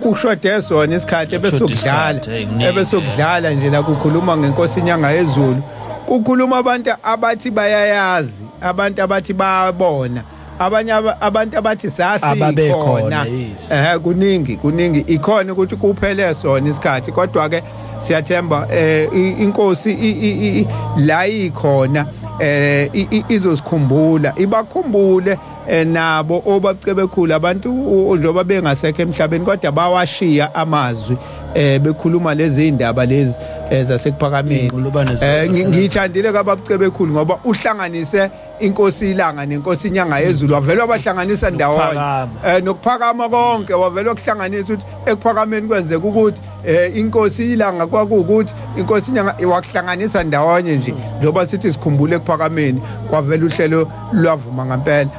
kushode sona isikhathi ebesokudlala isikhathi, hey, kuningi, ebesokudlala nje la kukhuluma ngenkosi Inyanga yezulu, kukhuluma abantu abathi bayayazi, abantu abathi bayabona, abanye abantu abathi sasikhona. Ababekhona, yes. Kuningi ikhona ukuthi kuphele sona isikhathi, kodwa ke siyathemba inkosi la ikhona. Izosikhumbula, ibakhumbule nabo obacebekhulu abantu njengoba bengasekho emhlabeni, kodwa bawashiya amazwi bekhuluma lezi indaba lezi zasekuphakameni. Ngithandile kababucebekhulu ngoba uhlanganise inkosi ilanga nenkosi inyanga yezulu, wavela wabahlanganisa ndawonye nokuphakama konke, wavela wakuhlanganisa ukuthi ekuphakameni kwenzeka ukuthi inkosi ilanga kwakuwukuthi inkosi inyanga, wakuhlanganisa ndawonye nje. Njengoba sithi sikhumbule ekuphakameni, kwavela uhlelo lwavuma ngempela.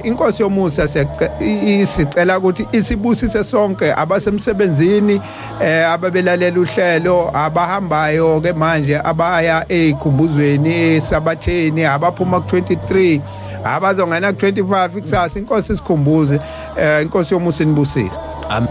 Inkosi yomusa sicela ukuthi isibusise sonke abasemsebenzini, ababelalela uhlelo, abahambayo ke manje, abaya ezikhumbuzweni esabatheni, abaphuma ku23, abazongena ku25 kusasa. Inkosi isikhumbuze, inkosi yomusa inibusise. Amen.